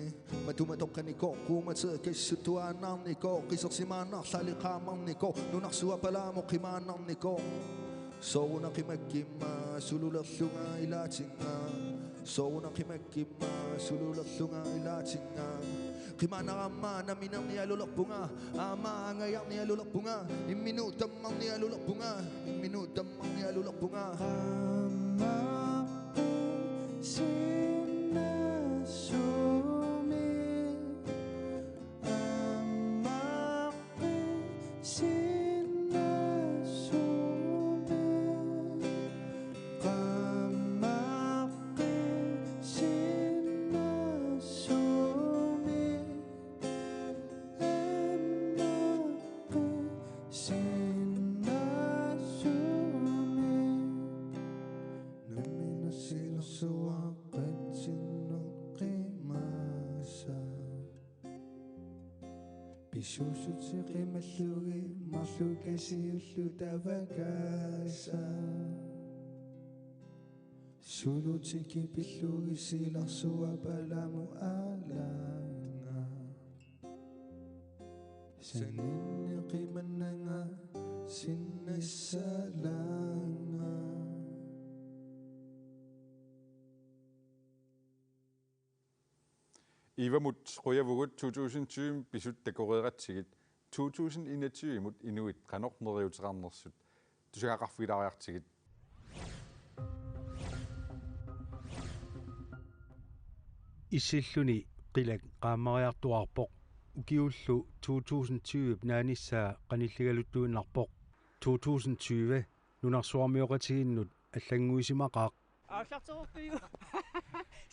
Matuma toqqanikoq, quummateqassuttuaannarnikoq, qisersimaannarlali qaammarnikoq, nunarsuaq palamut qimaannarnikoq. Sooruna qimakkimma sululerlunga ilaatinnga. Sooruna qimakkimma sululerlunga ilaatinnga. Qimaannarama namminernialulerpunga. Aamma angajarnialulerpunga. Imminut tammarnialulerpunga. Imminut tammarnialulerpunga. Qaammaqqi sinnaasumik. Qaammaqqi sinnaasumik. Qaammaqqi sinnaasumik. Aammaqqi sinnaasumik. Nammineq silarsuaq qatsinnut qimaasa. Pisuussutit qimallugit marluk qasiulluta Vakaasa. Sulutik kipillugit silarsuaq palamut aalaanga. Saninni qimannanga sinnassalaanga. Iivamut qujavugut to tusind tyve pisut takoreeratsigit, to tusind enogtyve-mut inuit qanoq neriuuteqarnersut tusagaqarfigilaariartigit. Issilluni qilak qaammariartuaarpoq. Ukiullu to tusind tyve naanissaa qanilligaluttuinnarpoq. To tusind tyve nunarsuarmioqatigiinnut allannguisimaqaaq. Aallarterorpigu.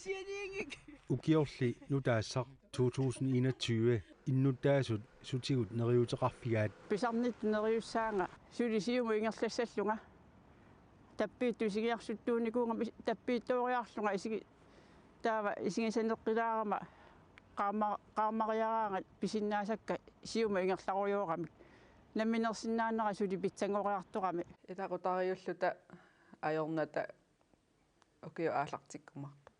Sianiinngik. Ukiorli nutaassaq to tusind enogtyve innuttaasut sutigut neriuuteqarfigaat. Pisarnittut neriussaanga suli siumut ingerlassallunga. Tappiittut isigiarsuttuunikuugama is-, tappiittooriarlunga isigi-, taava isigisaneqqilaarama qaamma-, qaammariaraangat pisinnaasakka siumut ingerlarujooramik. Namminersinnaanera suli pitsanngoriartorami. Ilaqutariiulluta ajornata Ukiut aallartikkumaarput.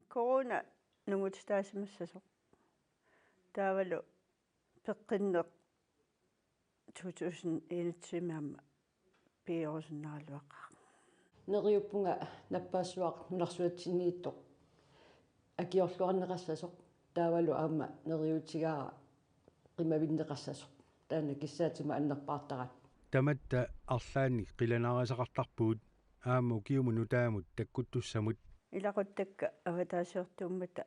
Corona nungutitaasimassasoq. Taavalu peqqinneq to tusind enogtyve aamma piiarusunnaaraluaqaaq. Neriuppunga nappaassuaq nunarsuatsinniittoq akiorluarneqassasoq taavalu aamma neriuutigaara qimavinneqassasoq. Taanna kissaatima annerpaartaraat. Tamatta arlaannik qilanaarisaqartarpugut aamma ukiumut nutaamut takkuttussamut. Ilaquttakka avataasiortuummata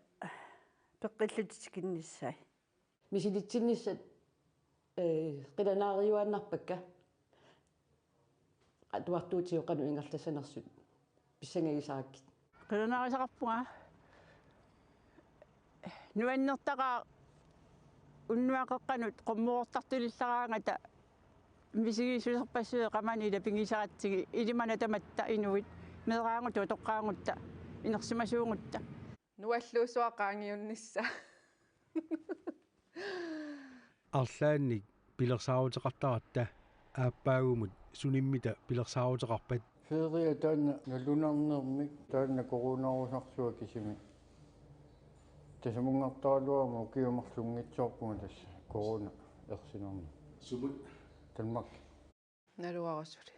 peqqillutik tikinnissaat. Misilitsinissat, eh, qilanaariuaannarpakka. Atuartuutigut qanoq ingerlassanersut pissangagisarakkit. Qilanaarisaqarpunga. Nuannertaqaaq unnuap qeqqanut qummoortartulillaraangata misigiissuserpassuit qamani ilapigisaratsigit, ilimana tamatta inuit, meeraagutta utoqqaagutta inersimasuugutta. Nualluusua qaangiunnissaa. Arlaannik pilersaaruteqartaratta aappaagumut sunimmita pilersaaruteqarpat? Ferie taanna nalunarnermik, taanna coronarusarsuaq kisimi. Tasamungartaraluarama ukiut marluk unngitsoorpunga tassa corona ersinarneq. Sumut? Danmark. Naluara suli.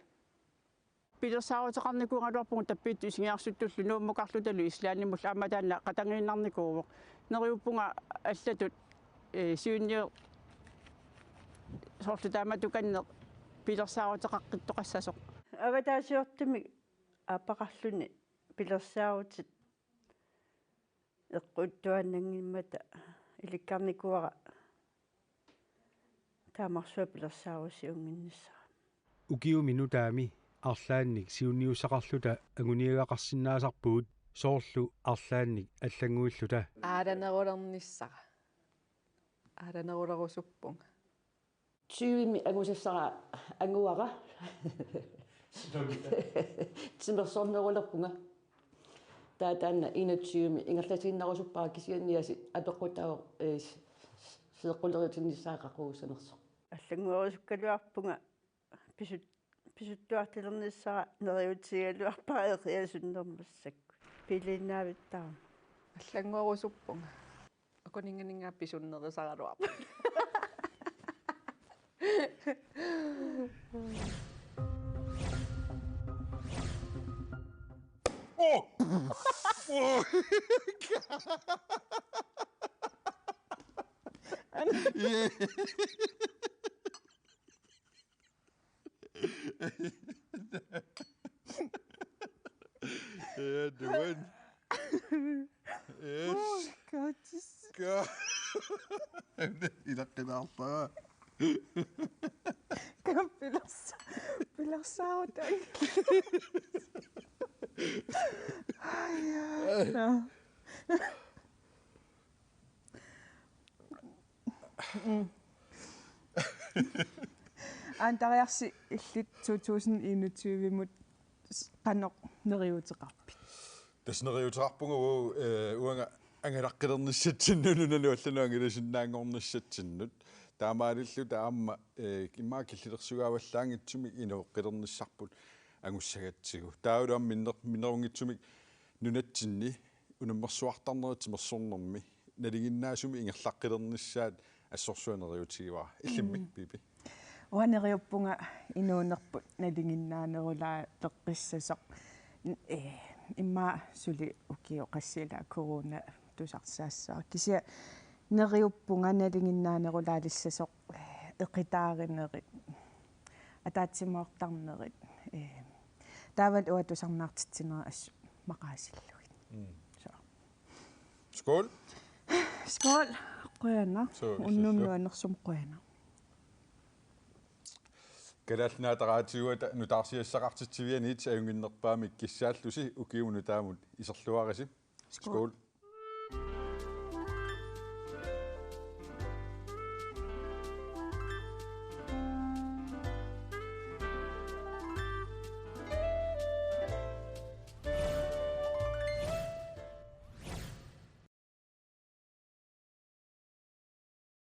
Pilersaaruteqarnikuugaluarpugut tappiittut isigiarsuttullu Nuummukarlutalu Islandimullu aamma taanna qatanngiinnarnikuuvoq. Neriuppunga allatut, eh, siunniu-, soorlu taamatukanneq pilersaaruteqaqqittoqassasoq. Avataasiortumik aappaqarluni pilersaarutit eqquttuaannanngimmata ilikkarnikuuara taamarsuaq pilersaarusiunnginnissara. Ukiumi nutaami arlaannik siunniussaqarluta anguniagaqarsinnaasarpugut soorlu arlaannik allannguilluta. Aalanerulernissara. Aalanerulerusuppunga. Tyvemi angusassara anguara. Timersornerulerpunga. Taava taanna enogtyvemi ingerlatiinnarusuppara kisianni aasiit apeqqutaavoq, eh, s-, s-, seeqquleritinnissaa qaquussanersoq. Allannguerusukkaluarpunga pisut-, pisuttuartalernissara neriuutigigaluarpara eqiasunnermat massakkut. Piliinnavittarama. Allannguerusuppunga. Akuninganinngaa pisunnerisaraluarpunga. Oh! Oh! Yeah. Yeah, the one. Yes. Oh, God, this. God. Ilaqqinaarpara. Kan pilersa-, pilersaarutaa. Ai, ja. Mm. Aantariarsi, illit to tusind enogtyve-mut s-, qanoq neriuuteqarpit? Tassa neriuuteqarpunga uu-, eh, uanga angalaqqilernissatsinnut, nunanut allanut angalasinnaanngornissatsinnut. Taamaalilluta aamma, eh, immaqa killilersugaavallaanngitsumik inooqqilernissarput angussagatsigu. Taavalu aamma minner-, minnerunngitsumik nunatsinni unammersuartarneri timersornermi nalinginnaasumik ingerlaqqilernissaat assorsuaq neriuutigivara. Illimmi, mm, Pipi? Uanga neriuppunga inuunerput nalinginnaanerulaaleqqissasoq. N-, eh, immaqa suli ukiut qassit ilaa corona tusarsaassaaq. Kisianni neriuppunga nalinginnaanerulaalissasoq, eh, eqitaarinerit, ataatsimoortarnerit, eh, taavalu uanga tusarnaartitsinerit assut maqaasillugit. Mm. Så. Skål. Skål. Qujanaq. Så, unnummut nuannersumik qujanaq. Kalaallit Nunaata Raatiuata nutaarsiassaqartitsivianit ajunnginnerpaamik kissaallusi ukiumut nutaamut iserluarisi. Skål. Skål.